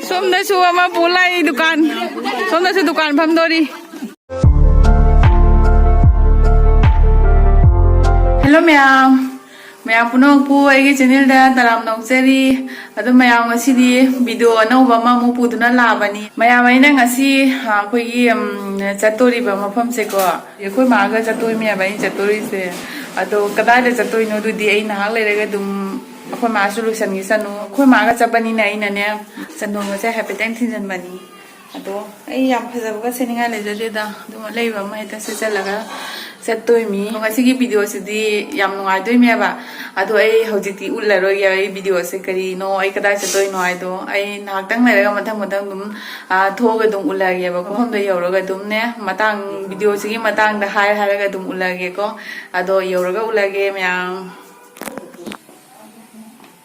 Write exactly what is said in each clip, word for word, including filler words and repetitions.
ꯁꯣꯝꯗꯁꯨ ꯑꯃ ꯄꯨ ꯂꯥꯛꯏ ꯗꯨꯀꯥꯟ꯫ ꯁꯣꯝꯗꯁꯨ ꯗꯨꯀꯥꯟ ꯐꯝꯗꯣꯔꯤ꯫ ꯍꯦꯜꯂꯣ ꯃꯌꯥꯝ, ꯃꯌꯥꯝ ꯄꯨꯝꯅꯃꯛꯄꯨ ꯑꯩꯒꯤ ꯆꯦꯅꯦꯜꯗ ꯇꯔꯥꯝꯅ ꯑꯣꯛꯆꯔꯤ꯫ ꯑꯗꯣ ꯃꯌꯥꯝ, ꯉꯁꯤꯗꯤ ꯚꯤꯗꯤꯑꯣ ꯑꯅꯧꯕ ꯑꯃꯃꯨꯛ ꯄꯨꯗꯨꯅ ꯂꯥꯛꯑꯕꯅꯤ꯫ ꯃꯌꯥꯝ, ꯑꯩꯅ ꯉꯁꯤ, ꯑ, ꯑꯩꯈꯣꯏꯒꯤ, ꯎꯝ, ꯆꯠꯇꯣꯔꯤꯕ ꯃꯐꯝꯁꯦꯀꯣ, ꯑꯩꯈꯣꯏ ꯃꯥꯒ ꯆꯠꯇꯣꯏꯅꯦꯕ ꯑꯩꯅ ꯆꯠꯇꯣꯔꯤꯁꯦ꯫ ꯑꯗꯣ ꯀꯗꯥꯏꯗ ꯆꯠꯇꯣꯏꯅꯣ ꯑꯗꯨꯗꯤ ꯑꯩ ꯉꯥꯏꯍꯥꯛ ꯂꯩꯔꯒ ꯑꯗꯨꯝ, ꯑꯩꯈꯣꯏ ꯃꯥꯁꯨ ꯂꯣꯏꯁꯟꯈꯤꯁꯅꯨ꯫ ꯑꯩꯈꯣꯏ ꯃꯥꯒ ꯆꯠꯄꯅꯤꯅ ꯑꯩꯅꯅꯦ, ꯆꯟꯗꯣꯟꯒꯁꯦ ꯍꯥꯏꯐꯦꯠꯇꯪ ꯊꯤꯟꯖꯟꯕꯅꯤ꯫ ꯑꯗꯣ ꯑꯩ ꯌꯥꯝ ꯐꯖꯕꯒ ꯁꯦꯠꯅꯤꯡꯉꯥꯏ ꯂꯩꯖꯗꯦꯗ, ꯑꯗꯨꯝ ꯑꯂꯩꯕ ꯑꯃ ꯍꯦꯛꯇ ꯁꯦꯠꯆꯜꯂꯒ ꯆꯠꯇꯣꯏꯃꯤ꯫ ꯑꯗꯣ ꯉꯁꯤꯒꯤ ꯚꯤꯗꯤꯑꯣꯁꯤꯗꯤ ꯌꯥꯝ ꯅꯨꯡꯉꯥꯏꯗꯣꯏꯅꯦꯕ꯫ ꯑꯗꯣ ꯑꯩ ꯍꯧꯖꯤꯛꯇꯤ ꯎꯠꯂꯔꯣꯏꯒꯦ ꯑꯩ ꯚꯤꯗꯤꯑꯣꯁꯦ ꯀꯔꯤꯅꯣ, ꯑꯩ ꯀꯗꯥꯏ ꯆꯠꯇꯣꯏꯅꯣ ꯍꯥꯏꯗꯣ꯫ ꯑꯩ ꯉꯥꯏꯍꯥꯛꯇꯪ ꯂꯩꯔꯒ ꯃꯊꯪ ꯃꯊꯪ ꯑꯗꯨꯝ, ꯑꯥ, ꯊꯣꯛꯑꯒ ꯑꯗꯨꯝ ꯎꯠꯂꯛꯑꯒꯦꯕ꯫ ꯃꯐꯝꯗꯣ ꯌꯧꯔꯒ ꯑꯗꯨꯝꯅꯦ, ꯃꯇꯥꯡ, ꯚꯤꯗꯤꯑꯣꯁꯤꯒꯤ ꯃꯇꯥꯡꯗ ꯍꯥꯏ ꯍꯥꯏꯔꯒ ꯑꯗꯨꯝ ꯎꯠꯂꯛꯑꯒꯦꯀꯣ꯫ ꯑꯗꯣ ꯌꯧꯔꯒ ꯎꯠꯂꯛꯑꯒꯦ ꯃꯌꯥꯝ꯫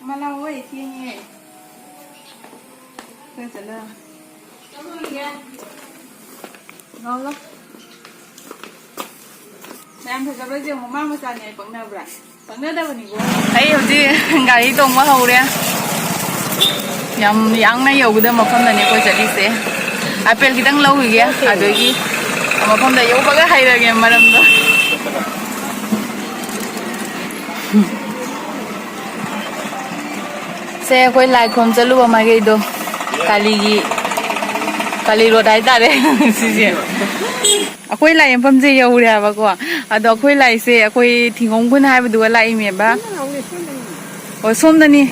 ꯃꯥ ꯂꯥꯛꯑꯣ, ꯑꯩ ꯊꯦꯡꯉꯦ꯫ ꯈꯔ ꯆꯠꯂ꯫ ꯂꯥꯛꯑꯣ, ꯂꯥꯛꯑꯣ꯫ ꯃꯌꯥꯝ ꯐꯖꯕ꯭ꯔꯥ ꯌꯦꯡꯉꯣ, ꯃꯥ ꯃꯆꯥꯅꯤ ꯍꯥꯏ ꯄꯛꯅꯕ꯭ꯔꯥ? ꯄꯛꯅꯗꯕꯅꯤꯀꯣ꯫ ꯑꯩ ꯍꯧꯖꯤꯛ ꯒꯥꯔꯤ ꯇꯣꯡꯕ ꯍꯧꯔꯦ꯫ ꯌꯥꯝ ꯌꯥꯡꯅ ꯌꯧꯒꯗꯕ ꯃꯐꯝꯗꯅꯦ ꯑꯩꯈꯣꯏ ꯆꯠꯂꯤꯁꯦ꯫ ꯑꯥꯏꯄꯦꯜ ꯈꯤꯇꯪ ꯂꯧꯈꯤꯒꯦ, ꯑꯗꯒꯤ ꯃꯐꯝꯗ ꯌꯧꯕꯒ ꯍꯩꯔꯒꯦ ꯃꯔꯝꯗꯣ꯫ ꯁꯦ, ꯑꯩꯈꯣꯏ ꯂꯥꯏ ꯈꯨꯔꯨꯝ ꯆꯠꯂꯨꯕ ꯃꯥꯏꯀꯩꯗꯣ, ꯀꯥꯂꯤꯒꯤ, ꯀꯥꯂꯤ ꯔꯣꯗ ꯍꯥꯏꯇꯥꯔꯦ ꯁꯤꯁꯦ꯫ ꯑꯩꯈꯣꯏ ꯂꯥꯏ ꯌꯦꯡꯐꯝꯁꯦ ꯌꯧꯔꯦ ꯍꯥꯏꯕꯀꯣ꯫ ꯑꯗꯣ ꯑꯩꯈꯣꯏ ꯂꯥꯏꯁꯦ ꯑꯩꯈꯣꯏ ꯊꯤꯡꯒꯣꯡ ꯈꯨꯟ ꯍꯥꯏꯕꯗꯨꯒ ꯂꯥꯛꯏꯅꯦꯕ꯫ ꯑꯣ, ꯁꯣꯝꯗꯅꯤ꯫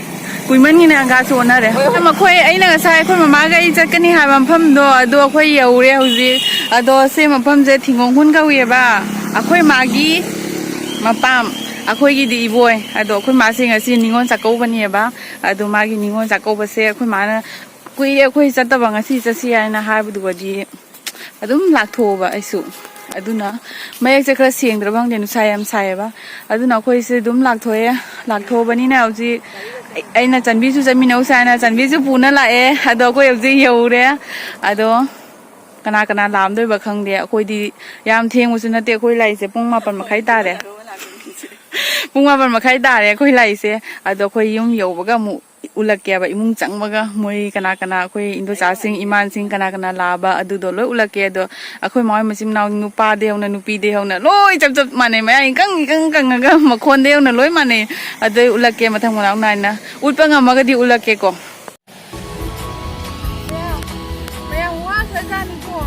ꯀꯨꯏꯃꯟꯒꯤꯅ ꯑꯪꯒꯥꯁꯨ ꯑꯣꯟꯅꯔꯦ꯫ ꯃꯈꯣꯏ, ꯑꯩꯅ ꯉꯁꯥꯏ ꯑꯩꯈꯣꯏ ꯃꯃꯥꯒ ꯑꯩ ꯆꯠꯀꯅꯤ ꯍꯥꯏꯕ ꯃꯐꯝꯗꯣ, ꯑꯗꯣ ꯑꯩꯈꯣꯏ ꯌꯧꯔꯦ ꯍꯧꯖꯤꯛ꯫ ꯑꯗꯣ ꯁꯤ ꯃꯐꯝꯁꯦ ꯊꯤꯡꯒꯣꯡ ꯈꯨꯟ ꯀꯧꯏꯑꯕ꯫ ꯑꯩꯈꯣꯏ ꯃꯥꯒꯤ ꯃꯄꯥꯝ, ꯑꯩꯈꯣꯏꯒꯤꯗꯤ ꯏꯕꯣꯏ꯫ ꯑꯗꯣ ꯑꯩꯈꯣꯏ ꯃꯥꯁꯦ ꯉꯁꯤ ꯅꯤꯉꯣꯜ ꯆꯥꯛꯀꯧꯕꯅꯦꯕ꯫ ꯑꯗꯣ ꯃꯥꯒꯤ ꯅꯤꯉꯣꯜ ꯆꯥꯛꯀꯧꯕꯁꯦ ꯑꯩꯈꯣꯏ ꯃꯥꯅ ꯀꯨꯏꯔꯦ ꯑꯩꯈꯣꯏ ꯆꯠꯇꯕ, ꯉꯁꯤ ꯆꯠꯁꯤ ꯍꯥꯏꯅ ꯍꯥꯏꯕꯗꯨꯒꯗꯤ ꯑꯗꯨꯝ ꯂꯥꯛꯊꯣꯛꯑꯕ ꯑꯩꯁꯨ꯫ ꯑꯗꯨꯅ ꯃꯌꯦꯛꯁꯦ ꯈꯔ ꯁꯦꯡꯗ꯭ꯔꯕ ꯈꯪꯗꯦ, ꯅꯨꯡꯁꯥ ꯌꯥꯝ ꯁꯥꯏꯌꯦꯕ꯫ ꯑꯗꯨꯅ ꯑꯩꯈꯣꯏꯁꯦ ꯑꯗꯨꯝ ꯂꯥꯛꯊꯣꯛꯑꯦ꯫ ꯂꯥꯛꯊꯣꯛꯑꯕꯅꯤꯅ ꯍꯧꯖꯤꯛ ꯑꯩꯅ ꯆꯟꯕꯤꯁꯨ ꯆꯠꯃꯤꯟꯅꯧꯁꯦ ꯍꯥꯏꯅ ꯆꯟꯕꯤꯁꯨ ꯄꯨꯅ ꯂꯥꯛꯑꯦ꯫ ꯑꯗꯣ ꯑꯩꯈꯣꯏ ꯍꯧꯖꯤꯛ ꯌꯧꯔꯦ꯫ ꯑꯗꯣ ꯀꯅꯥ ꯀꯅꯥ ꯂꯥꯛꯑꯝꯗꯣꯏꯕ ꯈꯪꯗꯦ꯫ ꯑꯩꯈꯣꯏꯗꯤ ꯌꯥꯝ ꯊꯦꯡꯕꯁꯨ ꯅꯠꯇꯦ꯫ ꯑꯩꯈꯣꯏ ꯂꯥꯛꯏꯁꯦ ꯄꯨꯡ ꯃꯥꯄꯟ ꯃꯈꯥꯏ ꯇꯥꯔꯦ꯫ ꯄꯨꯡ ꯃꯥꯄꯟ ꯃꯈꯥꯏ ꯇꯥꯔꯦ ꯑꯩꯈꯣꯏ ꯂꯥꯛꯏꯁꯦ꯫ ꯑꯗꯣ ꯑꯩꯈꯣꯏ ꯌꯨꯝ ꯌꯧꯕꯒ ꯑꯃꯨꯛ ꯎꯠꯂꯛꯀꯦꯕ꯫ ꯏꯃꯨꯡ ꯆꯪꯕꯒ ꯃꯣꯏ ꯀꯅꯥ ꯀꯅꯥ, ꯑꯩꯈꯣꯏ ꯏꯟꯗꯣꯆꯥꯁꯤꯡ, ꯏꯃꯥꯟꯁꯤꯡ, ꯀꯅꯥ ꯀꯅꯥ ꯂꯥꯛꯑꯕ, ꯑꯗꯨꯗꯣ ꯂꯣꯏ ꯎꯠꯂꯛꯀꯦ꯫ ꯑꯗꯣ ꯑꯩꯈꯣꯏ ꯃꯥ ꯍꯣꯏ ꯃꯆꯤꯟ ꯃꯅꯥꯎ, ꯅꯨꯄꯥꯗꯩ ꯍꯧꯅ ꯅꯨꯄꯤꯗꯩ ꯍꯧꯅ ꯂꯣꯏ ꯆꯞ ꯆꯞ ꯃꯥꯟꯅꯩ, ꯃꯌꯥ ꯏꯀꯪ ꯏꯀꯪ ꯀꯪꯉꯒ ꯃꯈꯣꯟꯗꯩ ꯍꯧꯅ ꯂꯣꯏ ꯃꯥꯟꯅꯩ꯫ ꯑꯗꯨ ꯑꯩ ꯎꯠꯂꯛꯀꯦ ꯃꯊꯪ ꯃꯅꯥꯎ ꯅꯥꯏꯅ꯫ ꯎꯠꯄ ꯉꯝꯃꯒꯗꯤ ꯎꯠꯂꯛꯀꯦꯀꯣ꯫ ꯃꯌꯥꯝ ꯋꯥꯈ꯭ꯔꯖꯥꯠꯅꯤꯀꯣ꯫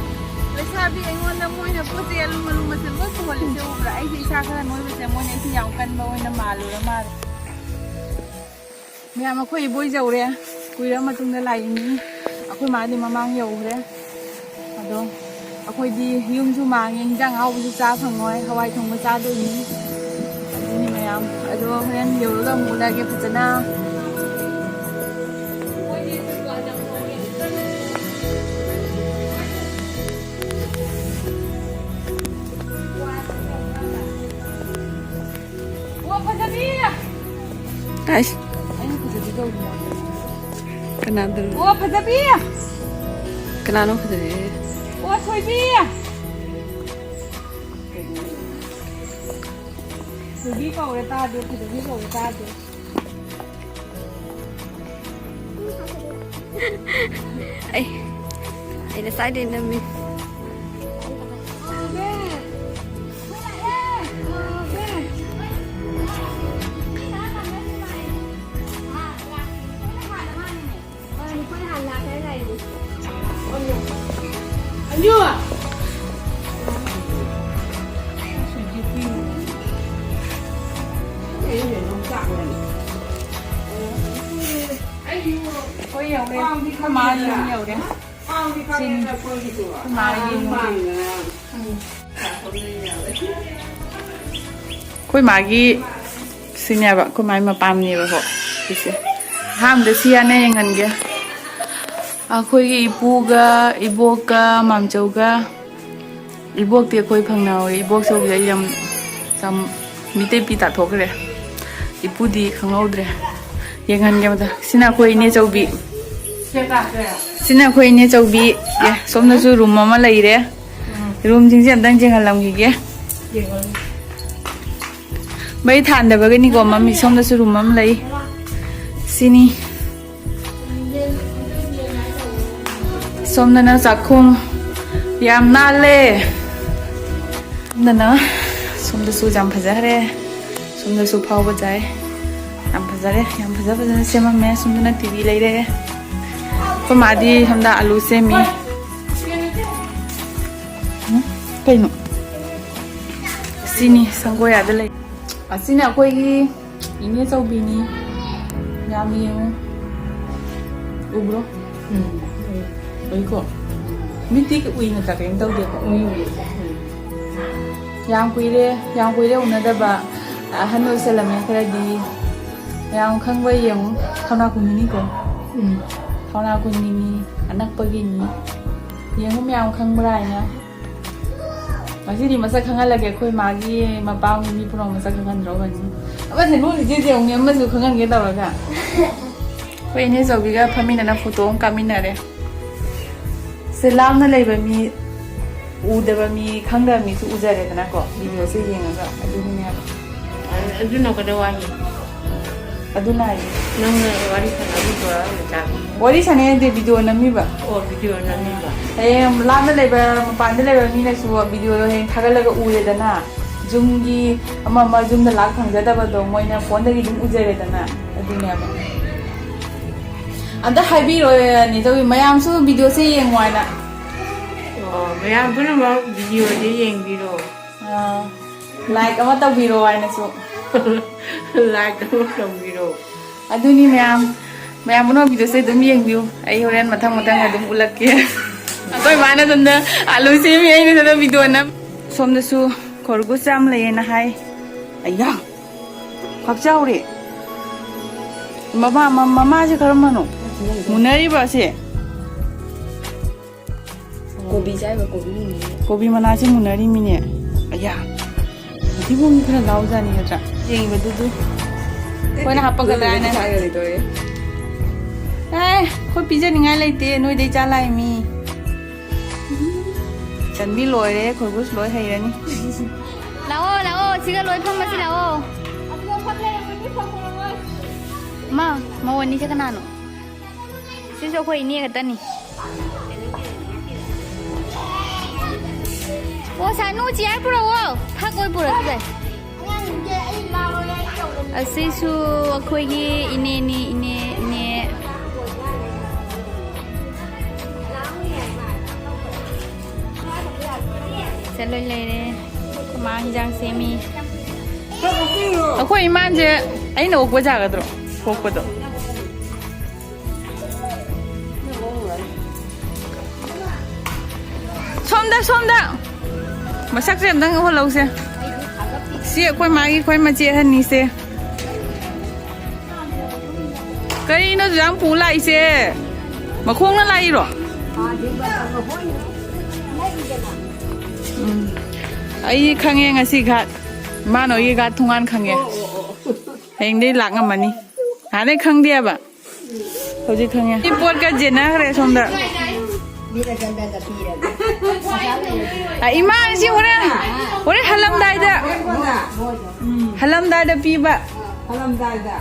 ꯂꯩꯁꯥꯕꯤ ꯑꯩꯉꯣꯟꯗ ꯃꯣꯏꯅ ꯄꯣꯠ ꯆꯩ ꯑꯔꯨꯝ ꯑꯔꯨꯝꯕꯁꯦ ꯂꯣꯏ ꯄꯨꯍꯜꯂꯤꯁꯦ ꯎꯕ꯭ꯔꯥ? ꯑꯩꯁꯦ ꯏꯁꯥ ꯈꯔ ꯅꯣꯏꯕꯁꯦ ꯃꯣꯏꯅ ꯑꯩꯁꯦ ꯌꯥꯝ ꯀꯟꯕ ꯑꯣꯏꯅ ꯃꯥꯜꯂꯨꯔ ꯃꯥꯜꯂꯦ꯫ ꯃꯌꯥꯝ, ꯑꯩꯈꯣꯏ ꯏꯕꯣꯏ ꯌꯧꯔꯦ꯫ ꯀꯨꯏꯔ ꯃꯇꯨꯡꯗ ꯂꯥꯛꯏꯅꯤ꯫ ꯑꯩꯈꯣꯏ ꯃꯥꯗꯤ ꯃꯃꯥꯡ ꯌꯧꯈ꯭ꯔꯦ꯫ ꯑꯗꯣ ꯑꯩꯈꯣꯏꯗꯤ ꯌꯨꯝꯁꯨ ꯃꯥꯡꯉꯦ, ꯏꯟꯖꯥꯡ ꯑꯍꯥꯎꯕꯁꯨ ꯆꯥ ꯐꯪꯉꯣꯏ, ꯍꯋꯥꯏ ꯊꯣꯡꯕ ꯆꯥꯗꯣꯏꯅꯤ꯫ ꯑꯗꯨꯅꯤ ꯃꯌꯥꯝ꯫ ꯑꯗꯣ ꯍꯣꯔꯦꯟ ꯌꯧꯔꯒ ꯑꯃꯨꯛ ꯎꯠꯂꯛꯑꯒꯦ ꯐꯖꯅ꯫ ꯑꯣ, ꯐꯖꯕꯤ! ꯑꯩꯁ꯫ ꯑꯩꯅ ꯐꯖꯕꯤ ꯀꯧꯔꯤꯅꯦ꯫ ꯀꯅꯥꯗꯅꯣ? ꯑꯣ, ꯐꯖꯕꯤ! ꯀꯅꯥꯅꯣ ꯐꯖꯕꯤ? ꯑꯣ, ꯊꯣꯏꯕꯤ! ꯊꯣꯏꯕꯤ ꯀꯧꯔꯦ ꯇꯥꯗꯦ, ꯐꯖꯕꯤ ꯀꯧꯔꯦ ꯇꯥꯗꯦ꯫ ꯑꯩ, ꯑꯩꯅ ꯁꯥꯏꯗꯩ ꯅꯝꯃꯤ꯫ ꯑꯩꯈꯣꯏ ꯌꯧꯔꯦ꯫ ꯑꯩꯈꯣꯏ ꯃꯥ ꯌꯨꯝ ꯌꯧꯔꯦ꯫ ꯁꯤꯅꯤ꯫ ꯑꯩꯈꯣꯏ ꯃꯥꯒꯤ ꯌꯨꯝ꯫ ꯑꯩꯈꯣꯏ ꯃꯥꯒꯤ ꯁꯤꯅꯦꯕ, ꯑꯩꯈꯣꯏ ꯃꯥꯒꯤ ꯃꯄꯥꯝꯅꯦꯕꯀꯣ ꯁꯤꯁꯦ꯫ ꯑꯍꯥꯟꯕꯗ ꯁꯤ ꯍꯥꯟꯅ ꯌꯦꯡꯍꯟꯒꯦ꯫ ꯑꯩꯈꯣꯏꯒꯤ ꯏꯄꯨꯒ, ꯏꯕꯣꯛꯀ, ꯃꯥꯝꯆꯧꯒ, ꯏꯕꯣꯛꯇꯤ ꯑꯩꯈꯣꯏ ꯐꯪꯅꯍꯧꯔꯦ꯫ ꯏꯕꯣꯛ ꯆꯧꯕꯤ ꯑꯩ ꯌꯥꯝ, ꯌꯥꯝ ꯃꯤꯇꯩ ꯄꯤ ꯇꯥꯊꯣꯛꯈ꯭ꯔꯦ꯫ ꯏꯄꯨꯗꯤ ꯈꯪꯍꯧꯗ꯭ꯔꯦ꯫ ꯌꯦꯡꯍꯟꯒꯦ ꯃꯊꯪ꯫ ꯁꯤꯅ ꯑꯩꯈꯣꯏ ꯏꯅꯦ ꯆꯧꯕꯤ꯫ ꯁꯤꯅ ꯑꯩꯈꯣꯏ ꯏꯅꯦ ꯆꯧꯕꯤ꯫ ꯑꯦ, ꯁꯣꯝꯗꯁꯨ ꯔꯨꯝ ꯑꯃ ꯂꯩꯔꯦ꯫ ꯔꯨꯝꯁꯤꯡꯁꯦ ꯑꯝꯇꯪ ꯌꯦꯡꯍꯜꯂꯝꯈꯤꯒꯦ꯫ ꯃꯩ ꯊꯥꯟꯗꯕꯒꯤꯅꯤꯀꯣ, ꯃꯝꯃꯤ꯫ ꯁꯣꯝꯗꯁꯨ ꯔꯨꯝ ꯑꯃ ꯂꯩ꯫ ꯁꯤꯅꯤ꯫ ꯁꯣꯝꯗꯅ ꯆꯥꯛꯈꯨꯝ꯫ ꯌꯥꯝ ꯅꯥꯜꯂꯦ꯫ ꯁꯣꯝꯗꯅ, ꯁꯣꯝꯗꯁꯨ ꯌꯥꯝ ꯐꯖꯈ꯭ꯔꯦ꯫ ꯁꯣꯝꯗꯁꯨ ꯐꯥꯎꯕ ꯌꯥꯏ꯫ ꯌꯥꯝ ꯐꯖꯔꯦ꯫ ꯌꯥꯝ ꯐꯖ ꯐꯖꯅ ꯁꯦꯝꯃꯝꯃꯦ꯫ ꯁꯣꯝꯗꯅ ꯇꯤ ꯚꯤ ꯂꯩꯔꯦ꯫ ꯑꯩꯈꯣꯏ ꯃꯥꯗꯤ ꯁꯣꯝꯗ ꯑꯂꯨ ꯁꯦꯝꯃꯤ꯫ ꯎꯝ? ꯀꯩꯅꯣ? ꯁꯤꯅꯤ ꯁꯪꯒꯣꯏ ꯑꯥꯗ ꯂꯩ꯫ ꯑꯁꯤꯅ ꯑꯩꯈꯣꯏꯒꯤ ꯏꯅꯦ ꯆꯧꯕꯤꯅꯤ꯫ ꯌꯥꯝ ꯌꯦꯡꯉꯨ꯫ ꯎꯕ꯭ꯔꯣ? ꯎꯝ꯫ ꯎꯏꯀꯣ? ꯃꯤꯠꯇꯤ ꯎꯏ ꯅꯠꯇ꯭ꯔꯥ? ꯀꯔꯤꯝ ꯇꯧꯗꯦꯀꯣ? ꯎꯏ, ꯎꯏ꯫ ꯎꯝ꯫ ꯌꯥꯝ ꯀꯨꯏꯔꯦ, ꯌꯥꯝ ꯀꯨꯏꯔꯦ ꯎꯅꯗꯕ꯫ ꯑꯍꯟ ꯑꯣꯏꯁꯜꯂꯝꯃꯦ ꯈꯔꯗꯤ꯫ ꯃꯌꯥꯝ ꯈꯪꯕ꯭ꯔꯥ ꯌꯦꯡꯉꯨ꯫ ꯊꯧꯅꯥ ꯀꯨꯟꯒꯤꯅꯤꯀꯣ? ꯎꯝ꯫ ꯊꯧꯅꯥ ꯀꯨꯟꯒꯤꯅꯤ, ꯑꯅꯛꯄꯒꯤꯅꯤ꯫ ꯌꯦꯡꯉꯨ ꯃꯌꯥꯝ ꯈꯪꯕ꯭ꯔꯥ ꯍꯥꯏꯅ꯫ ꯉꯁꯤꯗꯤ ꯃꯁꯛ ꯈꯪꯍꯜꯂꯒꯦ꯫ ꯑꯩꯈꯣꯏ ꯃꯥꯒꯤ ꯃꯄꯥꯝꯒꯤ ꯃꯤ ꯄꯨꯝꯅꯃꯛ ꯃꯁꯛ ꯈꯪꯍꯟꯗ꯭ꯔꯣꯕꯅꯤ꯫ ꯑꯃꯁꯦ ꯅꯣꯛꯂꯤꯁꯦ ꯌꯦꯡꯉꯨꯅꯦ, ꯑꯃꯁꯨ ꯈꯪꯍꯟꯒꯦ ꯇꯧꯔꯒ꯫ ꯑꯩꯈꯣꯏ ꯏꯅꯦ ꯆꯧꯕꯤꯒ ꯐꯝꯃꯤꯟꯅꯅ ꯐꯣꯇꯣ ꯑꯃ ꯀꯥꯞꯃꯤꯟꯅꯔꯦ꯫ ꯁꯦ ꯂꯥꯞꯅ ꯂꯩꯕ ꯃꯤ, ꯎꯗꯕ ꯃꯤ, ꯈꯪꯗꯕ ꯃꯤꯁꯨ ꯎꯖꯔꯦꯗꯅꯀꯣ, ꯚꯤꯗꯤꯑꯣꯁꯦ ꯌꯦꯡꯉꯒ꯫ ꯑꯗꯨꯒꯤꯅꯦ ꯍꯥꯏꯕ꯫ ꯑꯗꯨꯅ ꯀꯩꯗꯧ ꯋꯥꯅꯤ? ꯑꯗꯨꯅ ꯍꯥꯏꯁꯦ꯫ ꯅꯪꯅ ꯋꯥꯔꯤ ꯁꯥꯟꯅꯕ ꯄꯨꯔꯛꯑꯒ ꯆꯥꯕ꯫ ꯋꯥꯔꯤ ꯁꯥꯟꯅꯩ ꯍꯥꯏꯗꯤ ꯚꯤꯗꯤꯑꯣ ꯅꯝꯃꯤꯕ꯫ ꯑꯣ, ꯚꯤꯗꯤꯑꯣ ꯅꯝꯃꯤꯕ꯫ ꯍꯌꯦꯡ ꯂꯥꯞꯅ ꯂꯩꯕ, ꯃꯄꯥꯟꯗ ꯂꯩꯕ ꯃꯤꯅꯁꯨ ꯚꯤꯗꯤꯑꯣꯗꯣ ꯍꯌꯦꯡ ꯊꯥꯒꯠꯂꯒ ꯎꯔꯦꯗꯅ, ꯌꯨꯝꯒꯤ ꯑꯃ ꯑꯃ ꯌꯨꯝꯗ ꯂꯥꯛ ꯐꯪꯖꯗꯕꯗꯣ ꯃꯣꯏꯅ ꯐꯣꯟꯗꯒꯤ ꯑꯗꯨꯝ ꯎꯖꯔꯦꯗꯅ, ꯑꯗꯨꯅꯦꯕ꯫ ꯑꯝꯇ ꯍꯥꯏꯕꯤꯔꯣ, ꯅꯦ ꯆꯧꯕꯤ, ꯃꯌꯥꯝꯁꯨ ꯚꯤꯗꯤꯑꯣꯁꯦ ꯌꯦꯡꯉꯨ ꯍꯥꯏꯅ꯫ ꯑꯣ, ꯃꯌꯥꯝ ꯄꯨꯝꯅꯃꯛ ꯚꯤꯗꯤꯑꯣꯁꯦ ꯌꯦꯡꯕꯤꯔꯣ꯫ ꯑꯥ, ꯂꯥꯏꯛ ꯑꯃ ꯇꯧꯕꯤꯔꯣ ꯍꯥꯏꯅꯁꯨ꯫ ꯂꯥꯏꯛ ꯑꯃ ꯇꯧꯕꯤꯔꯣ꯫ ꯑꯗꯨꯅꯤ ꯃꯌꯥꯝ, ꯃꯌꯥꯝ ꯄꯨꯝꯅꯃꯛ ꯚꯤꯗꯤꯑꯣꯁꯦ ꯑꯗꯨꯝ ꯌꯦꯡꯕꯤꯌꯨ꯫ ꯑꯩ ꯍꯣꯔꯦꯟ ꯃꯊꯪ ꯃꯊꯪ ꯑꯗꯨꯝ ꯎꯠꯂꯛꯀꯦ꯫ ꯑꯩꯈꯣꯏ ꯃꯥꯅ ꯁꯣꯝꯗ ꯑꯂꯨ ꯁꯦꯝꯃꯤ, ꯑꯩꯅ ꯁꯣꯝꯗ ꯚꯤꯗꯤꯑꯣ ꯅꯝ-, ꯁꯣꯝꯗꯁꯨ ꯈꯣꯔꯒꯨꯁ ꯌꯥꯝ ꯂꯩꯌꯦꯅ ꯍꯥꯏ꯫ ꯑꯌꯥ! ꯈꯥꯛꯆꯥꯎꯔꯦ꯫ ꯃꯃꯥ, ꯃ-, ꯃꯃꯥꯁꯦ ꯀꯔꯝꯕꯅꯣ? ꯃꯨꯟꯅꯔꯤꯕ ꯑꯁꯦ? ꯀꯣꯕꯤ ꯆꯥꯏꯕ, ꯀꯣꯕꯤ ꯃꯨꯟꯅꯔꯤ꯫ ꯀꯣꯕꯤ ꯃꯅꯥꯁꯦ ꯃꯨꯟꯅꯔꯤꯃꯤꯅꯦ꯫ ꯑꯌꯥ! ꯃꯊꯤꯕꯣꯡꯗꯤ ꯈꯔ ꯂꯥꯎꯖꯥꯠꯅꯤ ꯅꯠꯇ꯭ꯔꯥ? ꯌꯦꯡꯉꯤꯕꯗꯨꯗꯨ꯫ ꯑꯩꯈꯣꯏꯅ ꯍꯥꯞꯄꯛꯀꯗ꯭ꯔꯥ ꯍꯥꯏꯅ꯫ ꯍꯥꯏꯔꯗꯤ ꯇꯣꯛꯑꯦ꯫ ꯑꯦ, ꯑꯩꯈꯣꯏ ꯄꯤꯖꯅꯤꯡꯉꯥꯏ ꯂꯩꯇꯦ, ꯅꯣꯏꯗꯩ ꯆꯥ ꯂꯥꯛꯏꯃꯤ꯫ ꯆꯟꯕꯤ ꯂꯣꯏꯔꯦ, ꯈꯣꯔꯒꯨꯁ ꯂꯣꯏ ꯍꯩꯔꯅꯤ꯫ ꯂꯥꯛꯑꯣ, ꯂꯥꯛꯑꯣ, ꯁꯤꯒ ꯂꯣꯏ ꯐꯝꯃꯁꯤ ꯂꯥꯛꯑꯣ꯫ ꯃꯥ, ꯃꯧ ꯑꯅꯤꯁꯦ ꯀꯅꯥꯅꯣ? ꯁꯤꯁꯨ ꯑꯩꯈꯣꯏ ꯏꯅꯦ ꯈꯛꯇꯅꯤ꯫ ꯑꯣ, ꯁꯥꯅꯨ, ꯆꯤꯌꯥꯔ ꯄꯨꯔꯛꯑꯣ꯫ ꯐꯛ ꯑꯣꯏ ꯄꯨꯔꯛꯈꯤꯕ꯫ ꯑꯁꯤꯁꯨ ꯑꯩꯈꯣꯏꯒꯤ ꯏꯅꯦꯅꯤ, ꯏꯅꯦ, ꯏꯅꯦ꯫ ꯁꯤꯗ ꯂꯣꯏ ꯂꯩꯔꯦ꯫ ꯃꯥ ꯍꯤꯟꯖꯥꯡ ꯁꯦꯝꯃꯤ꯫ ꯑꯩꯈꯣꯏ ꯏꯃꯥꯟꯁꯦ ꯑꯩꯅ ꯑꯣꯛꯄ ꯌꯥꯒꯗ꯭ꯔꯣ? ꯑꯣꯛꯄꯗꯣ꯫ ꯁꯣꯝꯗ, ꯁꯣꯝꯗ꯫ ꯃꯁꯛꯁꯦ ꯑꯝꯇꯪ ꯎꯍꯜꯂꯧꯁꯦ꯫ ꯁꯤ ꯑꯩꯈꯣꯏ ꯃꯥꯒꯤ, ꯑꯩꯈꯣꯏ ꯃꯆꯦ ꯑꯍꯟꯅꯤꯁꯦ꯫ ꯀꯔꯤꯅꯣ ꯑꯗꯨ ꯌꯥꯝ ꯄꯨ ꯂꯥꯛꯏꯁꯦ? ꯃꯈꯣꯡꯅ ꯂꯥꯛꯏꯔꯣ? ꯎꯝ꯫ ꯑꯩ ꯈꯪꯉꯦ ꯉꯁꯤ ꯘꯥꯠ꯫ ꯏꯃꯥꯟ ꯍꯣꯏꯒꯤ ꯘꯥꯠ ꯊꯣꯡꯒꯥꯟ ꯈꯪꯉꯦ꯫ ꯍꯌꯦꯡꯗꯩ ꯂꯥꯛ ꯉꯝꯃꯅꯤ꯫ ꯍꯥꯟꯅꯩ ꯈꯪꯗꯦꯕ꯫ ꯍꯧꯖꯤꯛ ꯈꯪꯉꯦ꯫ ꯁꯤ ꯄꯣꯠꯀ ꯌꯦꯟꯅꯈ꯭ꯔꯦ ꯁꯣꯝꯗ꯫ ꯃꯤꯅ ꯆꯟꯗꯅ ꯄꯤꯔꯒꯦ꯫ ꯄꯩꯁꯥ ꯂꯩꯔꯗꯤ꯫ ꯑ, ꯏꯃꯥ, ꯁꯤ ꯍꯣꯔꯦꯟ, ꯍꯣꯔꯦꯟ ꯍꯜꯂꯝꯗꯥꯏꯗ, ꯃꯣꯏꯗ꯫ ꯍꯜꯂꯝꯗꯥꯏꯗ ꯄꯤꯕ꯫ ꯍꯜꯂꯝꯗꯥꯏꯗ꯫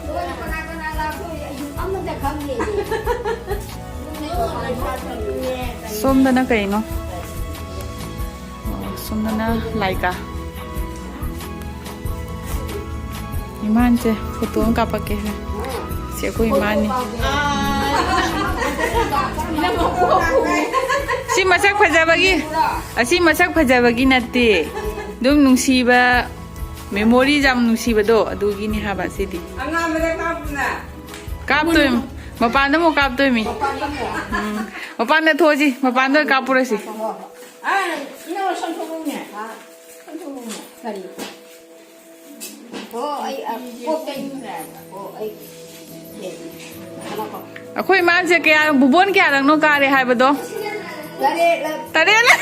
ꯂꯣꯏꯅ ꯀꯅꯥ ꯀꯅꯥ ꯂꯥꯛꯇꯣꯏ ꯑꯩꯁꯨ ꯑꯃꯠꯇ ꯈꯪꯗꯦ꯫ ꯁꯣꯝꯗꯅ ꯀꯩꯅꯣ? ꯑꯣ, ꯁꯣꯝꯗꯅ ꯂꯥꯏꯀꯥ꯫ ꯏꯃꯥꯟꯁꯦ ꯐꯣꯇꯣ ꯑꯃ ꯀꯥꯞꯄꯛꯀꯦ꯫ ꯁꯤ ꯑꯩꯈꯣꯏ ꯏꯃꯥꯅꯤ꯫ ꯁꯤ ꯃꯁꯛ ꯐꯖꯕꯒꯤ, ꯑꯁꯤ ꯃꯁꯛ ꯐꯖꯕꯒꯤ ꯅꯠꯇꯦ꯫ ꯑꯗꯨꯝ ꯅꯨꯡꯁꯤꯕ, memories ꯌꯥꯝ ꯅꯨꯡꯁꯤꯕꯗꯣ, ꯑꯗꯨꯒꯤꯅꯤ ꯍꯥꯏꯕ ꯁꯤꯗꯤ꯫ ꯑꯉꯥꯡꯕꯗ ꯀꯥꯞꯄꯨꯅ꯫ ꯀꯥꯞꯇꯣꯏ, ꯃꯄꯥꯟꯗ ꯑꯃꯨꯛ ꯀꯥꯞꯇꯣꯏꯃꯤ꯫ ꯎꯝ꯫ ꯃꯄꯥꯟꯗ ꯊꯣꯛꯑꯁꯤ, ꯃꯄꯥꯟꯗ ꯑꯣꯏꯅ ꯀꯥꯞꯄꯨꯔꯁꯤ꯫ ꯑ, ꯏꯅꯥꯎ ꯁꯟꯊꯣꯛꯂꯛꯎꯅꯦ꯫ ꯁꯟꯊꯣꯛꯂꯛꯎꯅꯦ꯫ ꯀꯔꯤ? ꯑꯣ, ꯑꯩ, ꯑ, ꯀꯣꯛꯇꯩ꯫ ꯑꯣ, ꯑꯩ, ꯀꯩꯅꯣ ꯇꯧ꯫ ꯑꯩꯈꯣꯏ ꯏꯃꯥꯁꯦ ꯀꯌꯥ, ꯕꯨꯕꯣꯟ ꯀꯌꯥꯔꯛꯅꯣ ꯀꯥꯔꯦ ꯍꯥꯏꯕꯗꯣ? ꯇꯔꯦꯠꯂꯛ꯫ ꯇꯔꯦꯠꯂꯛ?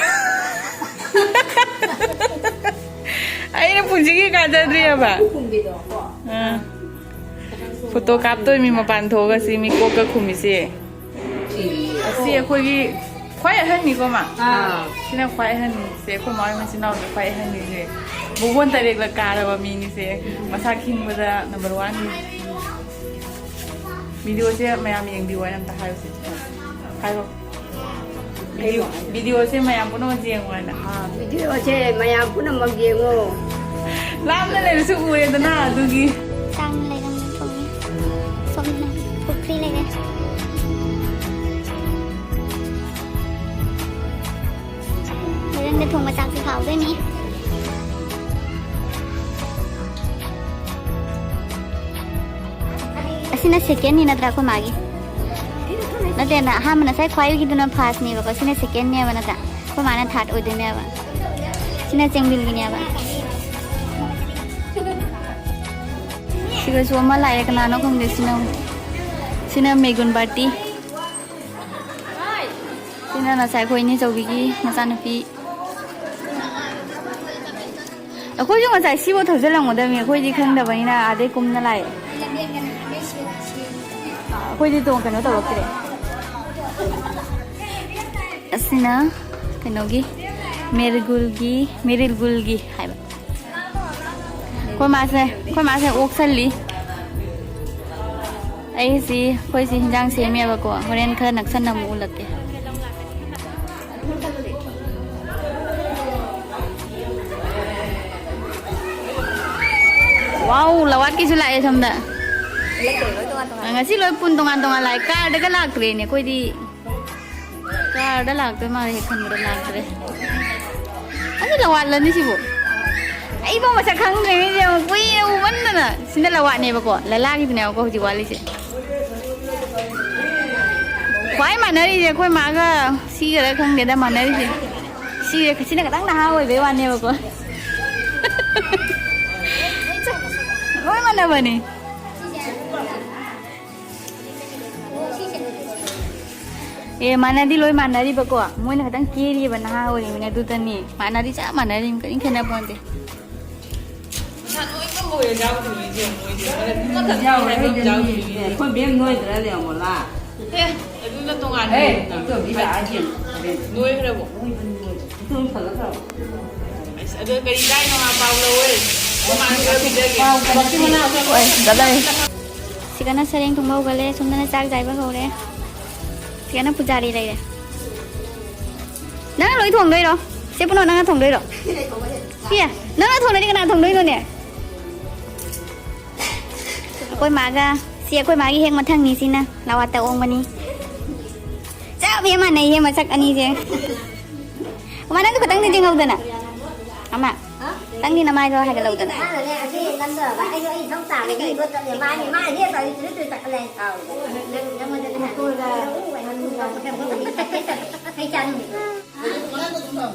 ꯑꯩꯅ ꯄꯨꯟꯁꯤꯒꯤ ꯀꯥꯖꯗ꯭ꯔꯤꯑꯕ꯫ ꯈꯨꯝꯕꯤꯗꯣ, ꯀꯣ꯫ ꯑꯥ꯫ ꯐꯣꯇꯣ ꯀꯥꯞꯇꯣꯏ ꯃꯤ ꯃꯄꯥꯟ ꯊꯣꯛꯑꯒ ꯁꯤ ꯃꯤ ꯀꯣꯛꯀ ꯈꯨꯝꯃꯤꯁꯦ꯫ ꯑꯁꯤ ꯑꯩꯈꯣꯏꯒꯤ ꯈ꯭ꯋꯥꯏ ꯑꯍꯟꯅꯤꯀꯣ ꯃꯥ? ꯑꯥ꯫ ꯁꯤꯅ ꯈ꯭ꯋꯥꯏ ꯑꯍꯟꯅꯤ꯫ ꯁꯦ ꯑꯩꯈꯣꯏ ꯃꯥ ꯍꯣꯏ ꯃꯆꯤꯟ ꯃꯅꯥꯎꯗ ꯈ꯭ꯋꯥꯏ ꯑꯍꯟꯅꯤꯁꯦ꯫ ꯕꯣꯕꯣꯟ ꯇꯔꯦꯠꯂꯛ ꯀꯥꯔꯕ ꯃꯤꯅꯤꯁꯦ꯫ ꯃꯁꯥ ꯈꯤꯡꯕꯗ number one ꯅꯤ꯫ ꯚꯤꯗꯤꯑꯣꯁꯦ ꯃꯌꯥꯝ ꯌꯦꯡꯕꯤꯌꯨ ꯍꯥꯏꯅ ꯑꯝꯇ ꯍꯥꯏꯔꯨꯁꯦ꯫ ꯍꯥꯏꯔꯣ꯫ ꯚꯤꯗꯤꯑꯣ, ꯚꯤꯗꯤꯑꯣꯁꯦ ꯃꯌꯥꯝ ꯄꯨꯝꯅꯃꯛ ꯌꯦꯡꯉꯨ ꯍꯥꯏꯅ꯫ ꯑꯥ, ꯚꯤꯗꯤꯑꯣꯁꯦ ꯃꯌꯥꯝ ꯄꯨꯝꯅꯃꯛ ꯌꯦꯡꯉꯣ꯫ ꯂꯥꯞꯅ ꯂꯩꯔꯁꯨ ꯎꯔꯦꯗꯅ, ꯑꯗꯨꯒꯤ꯫ ꯆꯥꯡ ꯂꯩꯔꯝꯃꯤ ꯊꯣꯡꯉꯤ꯫ ꯁꯣꯝꯗꯅ ꯄꯨꯈ꯭ꯔꯤ ꯂꯩꯔꯦ꯫ ꯍꯣꯔꯦꯟꯗ ꯊꯣꯡꯕ ꯆꯥꯛꯁꯦ ꯍꯥꯎꯗꯣꯏꯅꯤ꯫ ꯑꯁꯤꯅ ꯁꯦꯀꯦꯟꯅꯤ ꯅꯠꯇ꯭ꯔꯥ ꯑꯩꯈꯣꯏ ꯃꯥꯒꯤ? ꯅꯠꯇꯦ, ꯅ-, ꯑꯍꯥꯟꯕ ꯉꯁꯥꯏ ꯈ꯭ꯋꯥꯏꯒꯤꯗꯨꯅ ꯐꯥꯔꯁꯅꯦꯕꯀꯣ, ꯁꯤꯅ ꯁꯦꯀꯦꯟꯅꯦꯕ ꯅꯠꯇ꯭ꯔꯥ? ꯑꯩꯈꯣꯏ ꯃꯥꯅ ꯊꯥꯔꯠ ꯑꯣꯏꯗꯣꯏꯅꯦꯕ꯫ ꯁꯤꯅ ꯆꯦꯡꯕꯤꯜꯒꯤꯅꯦꯕ꯫ ꯁꯤꯒꯁꯨ ꯑꯃ ꯂꯥꯛꯑꯦ, ꯀꯅꯥꯅꯣ ꯈꯪꯗꯦ꯫ ꯁꯤꯅ, ꯁꯤꯅ ꯃꯦꯒꯨꯟ ꯕꯥꯔꯇꯤ꯫ ꯁꯤꯅ ꯉꯁꯥꯏ ꯑꯩꯈꯣꯏ ꯏꯅꯦꯆꯧꯕꯤꯒꯤ ꯃꯆꯥꯅꯨꯄꯤ꯫ ꯑꯩꯈꯣꯏꯁꯨ ꯉꯁꯥꯏ ꯁꯤꯐꯥꯎ ꯊꯧꯖꯤꯜꯂꯝꯒꯗꯕꯅꯤ, ꯑꯩꯈꯣꯏꯗꯤ ꯈꯪꯗꯕꯅꯤꯅ ꯑꯥꯗꯩ ꯀꯨꯝꯅ ꯂꯥꯛꯑꯦ꯫ ꯑꯩꯈꯣꯏꯗꯤ ꯇꯣꯡ-, ꯀꯩꯅꯣ ꯇꯧꯔꯛꯇ꯭ꯔꯦ꯫ ꯑꯁꯤꯅ ꯀꯩꯅꯣꯒꯤ, ꯃꯦꯔꯒꯨꯜꯒꯤ, ꯃꯦꯔꯤꯜꯒꯨꯜꯒꯤ ꯍꯥꯏꯕ꯫ ꯑꯩꯈꯣꯏ ꯃꯥꯁꯦ, ꯑꯩꯈꯣꯏ ꯃꯥꯁꯦ ꯑꯣꯛ ꯁꯜꯂꯤ꯫ ꯑꯩꯁꯤ, ꯑꯩꯈꯣꯏꯁꯤ ꯍꯤꯟꯖꯥꯡ ꯁꯦꯝꯃꯦꯕꯀꯣ, ꯍꯣꯔꯦꯟ ꯈꯔ ꯅꯛꯁꯟꯅ ꯑꯃꯨꯛ ꯎꯠꯂꯛꯀꯦ꯫ ꯋꯥꯎ, ꯂꯋꯥꯠꯀꯤꯁꯨ ꯂꯥꯛꯑꯦ ꯁꯣꯝꯗ꯫ ꯉꯁꯤ ꯂꯣꯏ ꯄꯨꯟ ꯇꯣꯉꯥꯟ ꯇꯣꯉꯥꯟ ꯂꯥꯛꯑꯦ꯫ ꯀꯥꯔꯗꯒ ꯂꯥꯛꯇ꯭ꯔꯦꯅꯦ ꯑꯩꯈꯣꯏꯗꯤ꯫ ꯀꯥꯔꯗ ꯂꯥꯛꯇꯣꯏ ꯃꯥꯜꯂꯦ ꯍꯦꯛ ꯈꯟꯕꯗ ꯂꯥꯛꯇ꯭ꯔꯦ꯫ ꯑꯁꯤ ꯂꯋꯥꯠꯂꯅꯤ ꯁꯤꯕꯨ꯫ ꯑꯩꯕꯧ ꯃꯁꯛ ꯈꯪꯗ꯭ꯔꯦ ꯃꯤꯁꯦ ꯌꯦꯡꯉꯨ, ꯀꯨꯏꯔꯦ ꯎꯃꯟꯗꯅ꯫ ꯁꯤꯅ ꯂꯋꯥꯠꯅꯦꯕꯀꯣ, ꯂꯂꯥꯒꯤꯗꯨꯅꯦꯕꯀꯣ ꯍꯧꯖꯤꯛ ꯋꯥꯠꯂꯤꯁꯦ꯫ ꯈ꯭ꯋꯥꯏ ꯃꯥꯟꯅꯔꯤꯁꯦ ꯑꯩꯈꯣꯏ ꯃꯥꯒ ꯁꯤꯒꯔ ꯈꯪꯗꯦꯗ ꯃꯥꯟꯅꯔꯤꯁꯦ꯫ ꯁꯤꯒ-, ꯁꯤꯅ ꯈꯤꯇꯪ ꯅꯍꯥ ꯑꯣꯏꯕꯩ ꯋꯥꯅꯦꯕꯀꯣ꯫ ꯂꯣꯏ ꯃꯥꯟꯅꯕꯅꯤ꯫ ꯑꯦ, ꯃꯥꯟꯅꯗꯤ ꯂꯣꯏ ꯃꯥꯟꯅꯔꯤꯕꯀꯣ, ꯃꯣꯏꯅ ꯈꯤꯇꯪ ꯀꯦꯔꯤꯕ ꯅꯍꯥ ꯑꯣꯏꯔꯤꯕꯅꯤꯅ ꯑꯗꯨꯗꯅꯤ꯫ ꯃꯥꯟꯅꯗꯤ ꯆꯞ ꯃꯥꯟꯅꯔꯤꯕꯅꯤ, ꯀꯔꯤꯝ ꯈꯦꯠꯅ ꯄꯣꯟꯇꯦ꯫ ꯃꯁꯥ ꯅꯣꯏꯕ ꯑꯣꯏꯔ ꯌꯥꯎꯗ꯭ꯔꯤꯅꯦ ꯏꯆꯦ, ꯃꯣꯏꯗꯤ꯫ ꯃꯔꯛ ꯑꯃꯈꯛ ꯌꯥꯎꯔꯦ ꯅꯣꯏ ꯍꯥꯏꯕ ꯑꯃ ꯌꯥꯎꯗ꯭ꯔꯤꯅꯦ꯫ ꯑꯩꯈꯣꯏ ꯕꯦꯝ ꯅꯣꯏꯗ꯭ꯔꯅꯦ, ꯑꯃꯣꯂꯥ? ꯑꯦ, ꯑꯗꯨꯅ ꯇꯣꯉꯥꯟꯅ ꯑꯦ, ꯂꯩꯗꯅ꯫ ꯏꯆꯧꯕꯤ ꯂꯥꯛꯑ ꯌꯦꯡꯉꯣ꯫ ꯅꯣꯏꯈ꯭ꯔꯕꯣ? ꯅꯣꯏꯕꯅꯤ, ꯅꯣꯏꯕꯅꯤ꯫ ꯏꯆꯧꯕꯤ ꯐꯖꯗ꯭ꯔꯣ? ꯑꯁ, ꯑꯗꯣ ꯀꯔꯤ ꯆꯥꯏꯅꯣ ꯃꯥ ꯄꯥꯎ ꯂꯧꯋꯦ꯫ ꯑꯩꯈꯣꯏ ꯃꯥꯅ ꯈꯔ ꯄꯤꯖꯒꯦ꯫ ꯄꯥꯎ ꯃꯆꯤꯟ ꯃꯅꯥꯎ ꯆꯠꯂꯣ꯫ ꯍꯣꯏ, ꯗꯥ ꯂꯩ꯫ ꯁꯤꯒꯅ ꯁꯔꯦꯡ ꯊꯣꯡꯕ ꯍꯧꯒꯠꯂꯦ, ꯁꯣꯝꯗꯅ ꯆꯥꯛ ꯆꯥꯏꯕ ꯍꯧꯔꯦ꯫ ꯁꯤꯒꯅ ꯄꯨꯖꯥꯔꯤ ꯂꯩꯔꯦ꯫ ꯅꯪꯅ ꯂꯣꯏ ꯊꯣꯡꯗꯣꯏꯔꯣ? ꯁꯦ ꯄꯨꯅꯣ, ꯅꯪꯅ ꯊꯣꯡꯗꯣꯏꯔꯣ? ꯁꯤꯌꯦ, ꯅꯪꯅ ꯊꯣꯡꯗꯣꯏꯗꯤ ꯀꯅꯥ ꯊꯣꯡꯗꯣꯏꯅꯣꯅꯦ? ꯑꯩꯈꯣꯏ ꯃꯥꯒ, ꯁꯤ ꯑꯩꯈꯣꯏ ꯃꯥꯒꯤ ꯍꯦꯛ ꯃꯊꯪꯅꯤ, ꯁꯤꯅ ꯂꯋꯥꯠꯇ ꯑꯣꯡꯕꯅꯤ꯫ ꯆꯞ ꯍꯦꯛ ꯃꯥꯟꯅꯩꯍꯦ ꯃꯁꯛ ꯑꯅꯤꯁꯦ꯫ ꯃꯥ, ꯅꯪꯁꯨ ꯈꯤꯇꯪꯗꯤ ꯌꯦꯡꯍꯧꯗꯅ꯫ ꯑꯃ, ꯈꯤꯇꯪꯗꯤ ꯅꯃꯥꯏꯗꯣ ꯍꯥꯏꯒꯠꯍꯧꯗꯅ꯫ ꯃꯥꯅꯅꯦ ꯑꯁꯤ ꯅꯝꯗꯧꯔꯕ, ꯑꯩꯗꯣ ꯑꯩ ꯏꯁꯧ ꯇꯥꯕꯒꯤ ꯏꯒꯣ ꯆꯠꯂꯦ꯫ ꯃꯥꯅꯦ, ꯃꯥꯅ ꯅꯦ ꯇꯧꯔꯤ ꯇꯨꯔꯤ ꯇꯨꯔꯤ ꯇꯛꯈꯠꯂꯦ ꯍꯥꯏꯅ ꯁꯥꯎꯔꯤꯕ꯫ ꯅꯪ, ꯅꯪꯉꯣꯟꯗ ꯅꯍꯥꯟ ꯀꯩ ꯆꯥꯅꯤꯡꯉꯤ?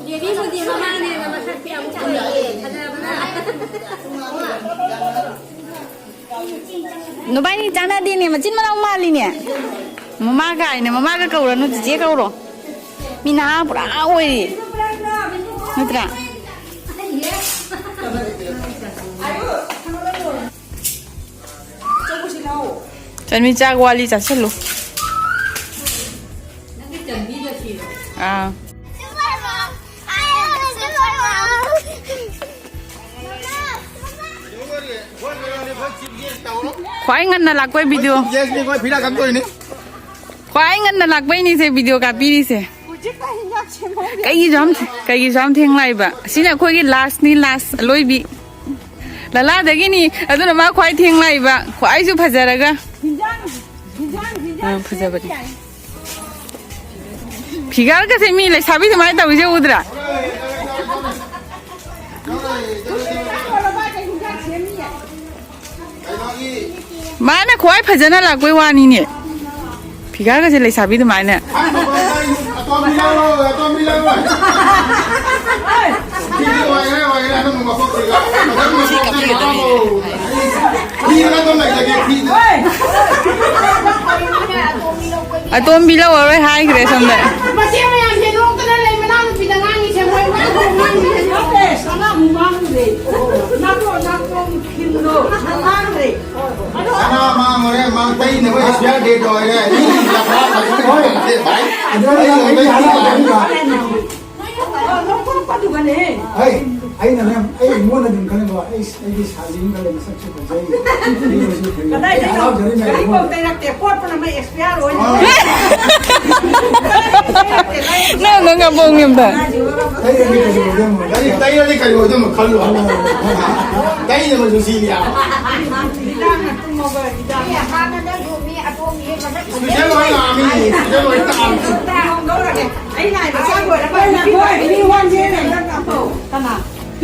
ꯕꯦꯕꯤꯕꯨꯗꯤ ꯃꯃꯥꯅꯦꯅ ꯃꯁꯛꯇꯤ ꯌꯥꯝ ꯐꯖꯩꯌꯦ, ꯐꯖꯕꯅ꯫ ꯅꯨꯄꯥꯅꯤ ꯆꯥꯟꯅꯗꯦꯅꯦ, ꯃꯆꯤꯟ ꯃꯅꯥꯎ ꯃꯥꯜꯂꯤꯅꯦ꯫ ꯃꯃꯥ ꯀꯥꯏꯅ, ꯃꯃꯥꯒ ꯀꯧꯔꯅꯨ, ꯆꯤꯆꯦ ꯀꯧꯔꯣ꯫ ꯃꯤ ꯅꯍꯥ ꯄꯨꯔꯥ ꯑꯣꯏꯔꯤ꯫ ꯅꯠꯇ꯭ꯔꯥ? ꯆꯟꯕꯤ, ꯆꯥꯛ ꯋꯥꯠꯂꯤ, ꯆꯥꯁꯤꯜꯂꯨ꯫ ꯑꯥ꯫ ꯈ꯭ꯋꯥꯏ ꯉꯟꯅ ꯂꯥꯛꯄꯩ ꯚꯤꯗꯤꯑꯣ꯫ ꯌꯦꯁꯅꯤ, ꯑꯩꯈꯣꯏ ꯐꯤꯔꯥ ꯀꯝꯗꯣꯏꯅꯤ꯫ ꯈ꯭ꯋꯥꯏ ꯉꯟꯅ ꯂꯥꯛꯄꯩꯅꯤꯁꯦ ꯚꯤꯗꯤꯑꯣ ꯀꯥꯞꯄꯤꯔꯤꯁꯦ꯫ ꯀꯩꯒꯤꯁꯨ ꯌꯥꯝ, ꯀꯩꯒꯤꯁꯨ ꯌꯥꯝ ꯊꯦꯡ ꯂꯥꯛꯏꯕ? ꯑꯁꯤꯅ ꯑꯩꯈꯣꯏꯒꯤ ꯂꯥꯁꯅꯤ, ꯂꯥꯁ ꯑꯂꯣꯏꯕꯤ꯫ ꯂꯂꯥꯗꯒꯤꯅꯤ, ꯑꯗꯨꯅ ꯃꯥ ꯈ꯭ꯋꯥꯏ ꯊꯦꯡ ꯂꯥꯛꯏꯕ, ꯈ꯭ꯋꯥꯏꯁꯨ ꯐꯖꯔꯒ꯫ ꯍꯤꯟꯖꯥꯡ, ꯍꯤꯟꯖꯥꯡ, ꯍꯤꯟꯖꯥꯡ ꯑꯥ, ꯐꯖꯕꯅꯤ꯫ ꯁꯦꯝꯕ ꯌꯥꯏ꯫ ꯐꯤꯒꯔꯒꯁꯦ ꯃꯤ ꯂꯩꯁꯥꯕꯤ ꯑꯗꯨꯃꯥꯏꯅ ꯇꯧꯔꯤꯁꯦ ꯎꯗ꯭ꯔꯥ? ꯃꯥꯅ ꯈ꯭ꯋꯥꯏ ꯐꯖꯅ ꯂꯥꯛꯄꯩ ꯋꯥꯅꯤꯅꯦ꯫ ꯐꯤꯒꯔꯒꯁꯦ ꯂꯩꯁꯥꯕꯤ ꯑꯗꯨꯃꯥꯏꯅ꯫ ꯑꯇꯣꯝꯕꯤ ꯂꯧꯔꯣ, ꯑꯇꯣꯝꯕꯤ ꯂꯧꯔꯣ꯫ ꯁꯤꯗꯤ ꯑꯣꯏꯈ꯭ꯔꯦ, ꯑꯣꯏꯈ꯭ꯔꯦ, ꯑꯗꯨꯝ ꯃꯀꯣꯛ ꯁꯤꯒ꯫ ꯑꯗꯨꯝ ꯃꯀꯣꯛ ꯁꯤꯒ꯫ ꯐꯤꯗ ꯑꯗꯨꯝ ꯂꯩꯖꯒꯦ, ꯐꯤꯗ꯫ ꯑꯇꯣꯝꯕꯤ ꯂꯧꯔꯔꯣꯏ ꯍꯥꯏꯈ꯭ꯔꯦ ꯁꯣꯝꯗ꯫ ꯃꯆꯦ ꯃꯌꯥꯝꯁꯦ ꯅꯣꯛꯇꯅ ꯂꯩ, ꯃꯅꯥꯎꯅꯨꯄꯤꯗ ꯉꯥꯡꯉꯤꯁꯦ, ꯃꯣꯏ ꯉꯥꯡꯉꯤꯁꯦ꯫ ꯑꯉꯥꯡ ꯑꯃꯨꯛ ꯃꯥꯡꯈ꯭ꯔꯦ꯫ ꯅꯥꯀꯣꯡ, ꯅꯥꯀꯣꯡ ꯊꯤꯟꯗꯣ ꯃꯥꯡꯈ꯭ꯔꯦ꯫ ꯁꯅꯥ ꯃꯥꯡꯉꯨꯔꯦ, ꯃꯥꯡ ꯇꯩꯅꯕ expire date ꯂꯣꯏꯔꯦ꯫ ꯃꯤ ꯂꯐꯥ ꯐꯖꯅ ꯐꯪꯗꯦ, ꯚꯥꯏ꯫ ꯑꯗꯨꯅ ꯑꯩ ꯑꯩ ꯍꯥꯏꯔꯤꯕ꯫ ꯄꯣꯔꯛꯄꯗꯨꯒꯅꯦ꯫ ꯑꯩ, ꯑꯩꯅꯅꯦ, ꯑꯩ ꯃꯉꯣꯟꯗ ꯑꯗꯨꯝ ꯈꯜꯂꯦꯀꯣ, ꯑꯩ, ꯑꯩꯒꯤ ꯁꯥꯖꯤ ꯑꯃ ꯈꯜꯂꯦ, ꯃꯁꯛꯁꯨ ꯐꯖꯩ꯫ ꯃꯤꯅꯁꯨ ꯐꯩ꯫ ꯀꯗꯥꯏꯗꯩꯅꯣ? ꯑꯩ ꯍꯔꯥꯎꯖꯔꯤꯅꯦ꯫ ꯀꯔꯤꯝꯐꯥꯎ ꯇꯩꯔꯛꯇꯦ꯫ ꯄꯣꯠꯄꯅ ꯃꯩ expire ꯑꯣꯏ꯫ ꯑꯥ꯫ ꯅꯪ, ꯅꯪ ꯉꯥꯡꯕ ꯉꯝꯗ꯫ ꯇꯩꯔꯗꯤ ꯀꯩꯗꯧꯗꯣꯏꯅꯣ? ꯇꯩ-, ꯇꯩꯔꯗꯤ ꯀꯩꯗꯧꯗꯣꯏꯅꯣ ꯈꯜꯂꯣ꯫ ꯇꯩꯅꯕꯁꯨ ꯁꯤꯅꯤ ꯍꯥꯏꯕ꯫ ꯍꯤꯗꯥꯛꯅ ꯇꯨꯝꯃꯒ ꯍꯤꯗꯥꯛꯅ꯫ ꯃꯤ ꯑꯍꯥꯟꯕꯗ ꯌꯣꯝꯃꯤ, ꯑꯇꯣꯝꯕꯤ ꯃꯁꯛ ꯐꯖꯩ꯫ ꯁꯨꯏꯁꯟ ꯂꯣꯏ ꯂꯥꯛꯑꯝꯃꯤ, ꯁꯨꯏꯁꯟ ꯂꯣꯏ ꯂꯥꯛꯑꯝꯃꯤ꯫ ꯍꯣꯡꯗꯣꯛꯎꯔꯒꯦ꯫ ꯑꯩꯅ ꯍꯥꯏꯕ ꯆꯥꯛ ꯂꯣꯏꯔꯒ ꯑꯩꯈꯣꯏ, ꯑꯩꯈꯣꯏ, ꯃꯤ ꯋꯥꯟ ꯖꯦꯔꯣ ꯂꯩꯔꯒ ꯀꯥꯞꯄꯣ꯫ ꯀꯅꯥ?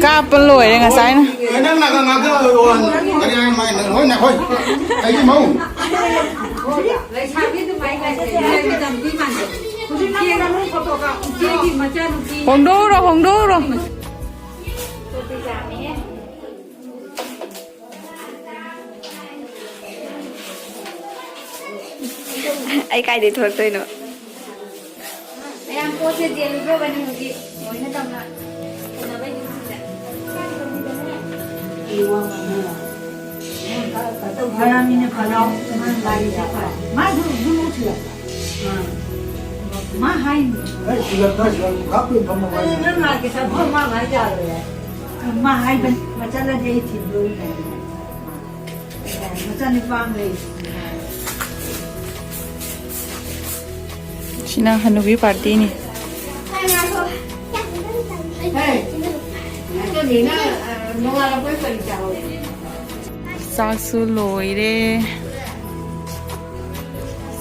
ꯀꯥꯞꯄ ꯂꯣꯏꯔꯦ ꯉꯁꯥꯏꯅ꯫ ꯑꯦ, ꯅꯪ ꯅꯥꯀꯟ ꯉꯥꯛꯇ ꯑꯣꯟ-, ꯀꯔꯤ ꯍꯥꯏꯅꯣ ꯃꯥꯏ ꯅꯪ? ꯍꯣꯏ, ꯅꯈꯣꯏ꯫ ꯑꯩꯒꯤ ꯃꯧ꯫ ꯂꯩꯁꯥꯕꯤ ꯑꯗꯨꯃꯥꯏꯅ ꯂꯩꯁꯥꯕꯤ ꯃꯥꯟꯗꯦ꯫ ꯍꯧꯖꯤꯛ ꯅꯪ ꯅꯪ ꯐꯣꯇꯣ ꯀꯥꯞ-, ꯏꯆꯦꯒꯤ ꯃꯆꯥꯅꯨꯄꯤ꯫ ꯍꯣꯡꯗꯣꯛꯎꯔꯣ, ꯍꯣꯡꯗꯣꯛꯎꯔꯣ꯫ ꯑꯩ ꯀꯥꯏꯗꯩ ꯊꯣꯛꯂꯛꯇꯣꯏꯅꯣ? ꯃꯌꯥꯝ ꯄꯣꯠꯁꯦ ꯆꯦꯜꯂꯨꯗ꯭ꯔꯣꯕꯅꯤ ꯍꯧꯖꯤꯛ ꯂꯣꯏꯅ ꯇꯧꯅ ꯁꯦꯟꯅꯕꯩ ꯌꯨꯝꯁꯤꯗ꯫ ꯃꯔꯥꯃꯤꯅ ꯈꯅꯥꯎ ꯃꯥꯁꯨ ꯑꯗꯨꯝ ꯎꯊꯤꯔꯛꯄ꯫ ꯃꯥ ꯍꯥꯏꯅꯤ꯫ ꯑꯩ ꯁꯤꯗ ꯈꯔ ꯁꯤꯗ ꯉꯥꯏꯍꯥꯛ ꯀꯨꯏꯅ ꯐꯝꯃꯣ ꯍꯥꯏ꯫ ꯅꯪ ꯂꯥꯛꯀꯦ ꯆꯠꯊꯣꯛ ꯃꯥ ꯍꯥꯏ ꯌꯥꯔꯣꯏ꯫ ꯃꯥ ꯍꯥꯏꯕꯅꯤ ꯃꯆꯜꯂꯗꯤ ꯑꯩ ꯊꯤꯟꯗꯣꯏꯅꯦ꯫ ꯃꯆꯥꯅꯨꯄꯥ ꯑꯃ ꯂꯩ꯫ ꯁꯤꯅ ꯍꯅꯨꯕꯤ ꯄꯥꯔꯇꯤꯅꯤ꯫ ꯆꯥꯛꯁꯨ ꯂꯣꯏꯔꯦ꯫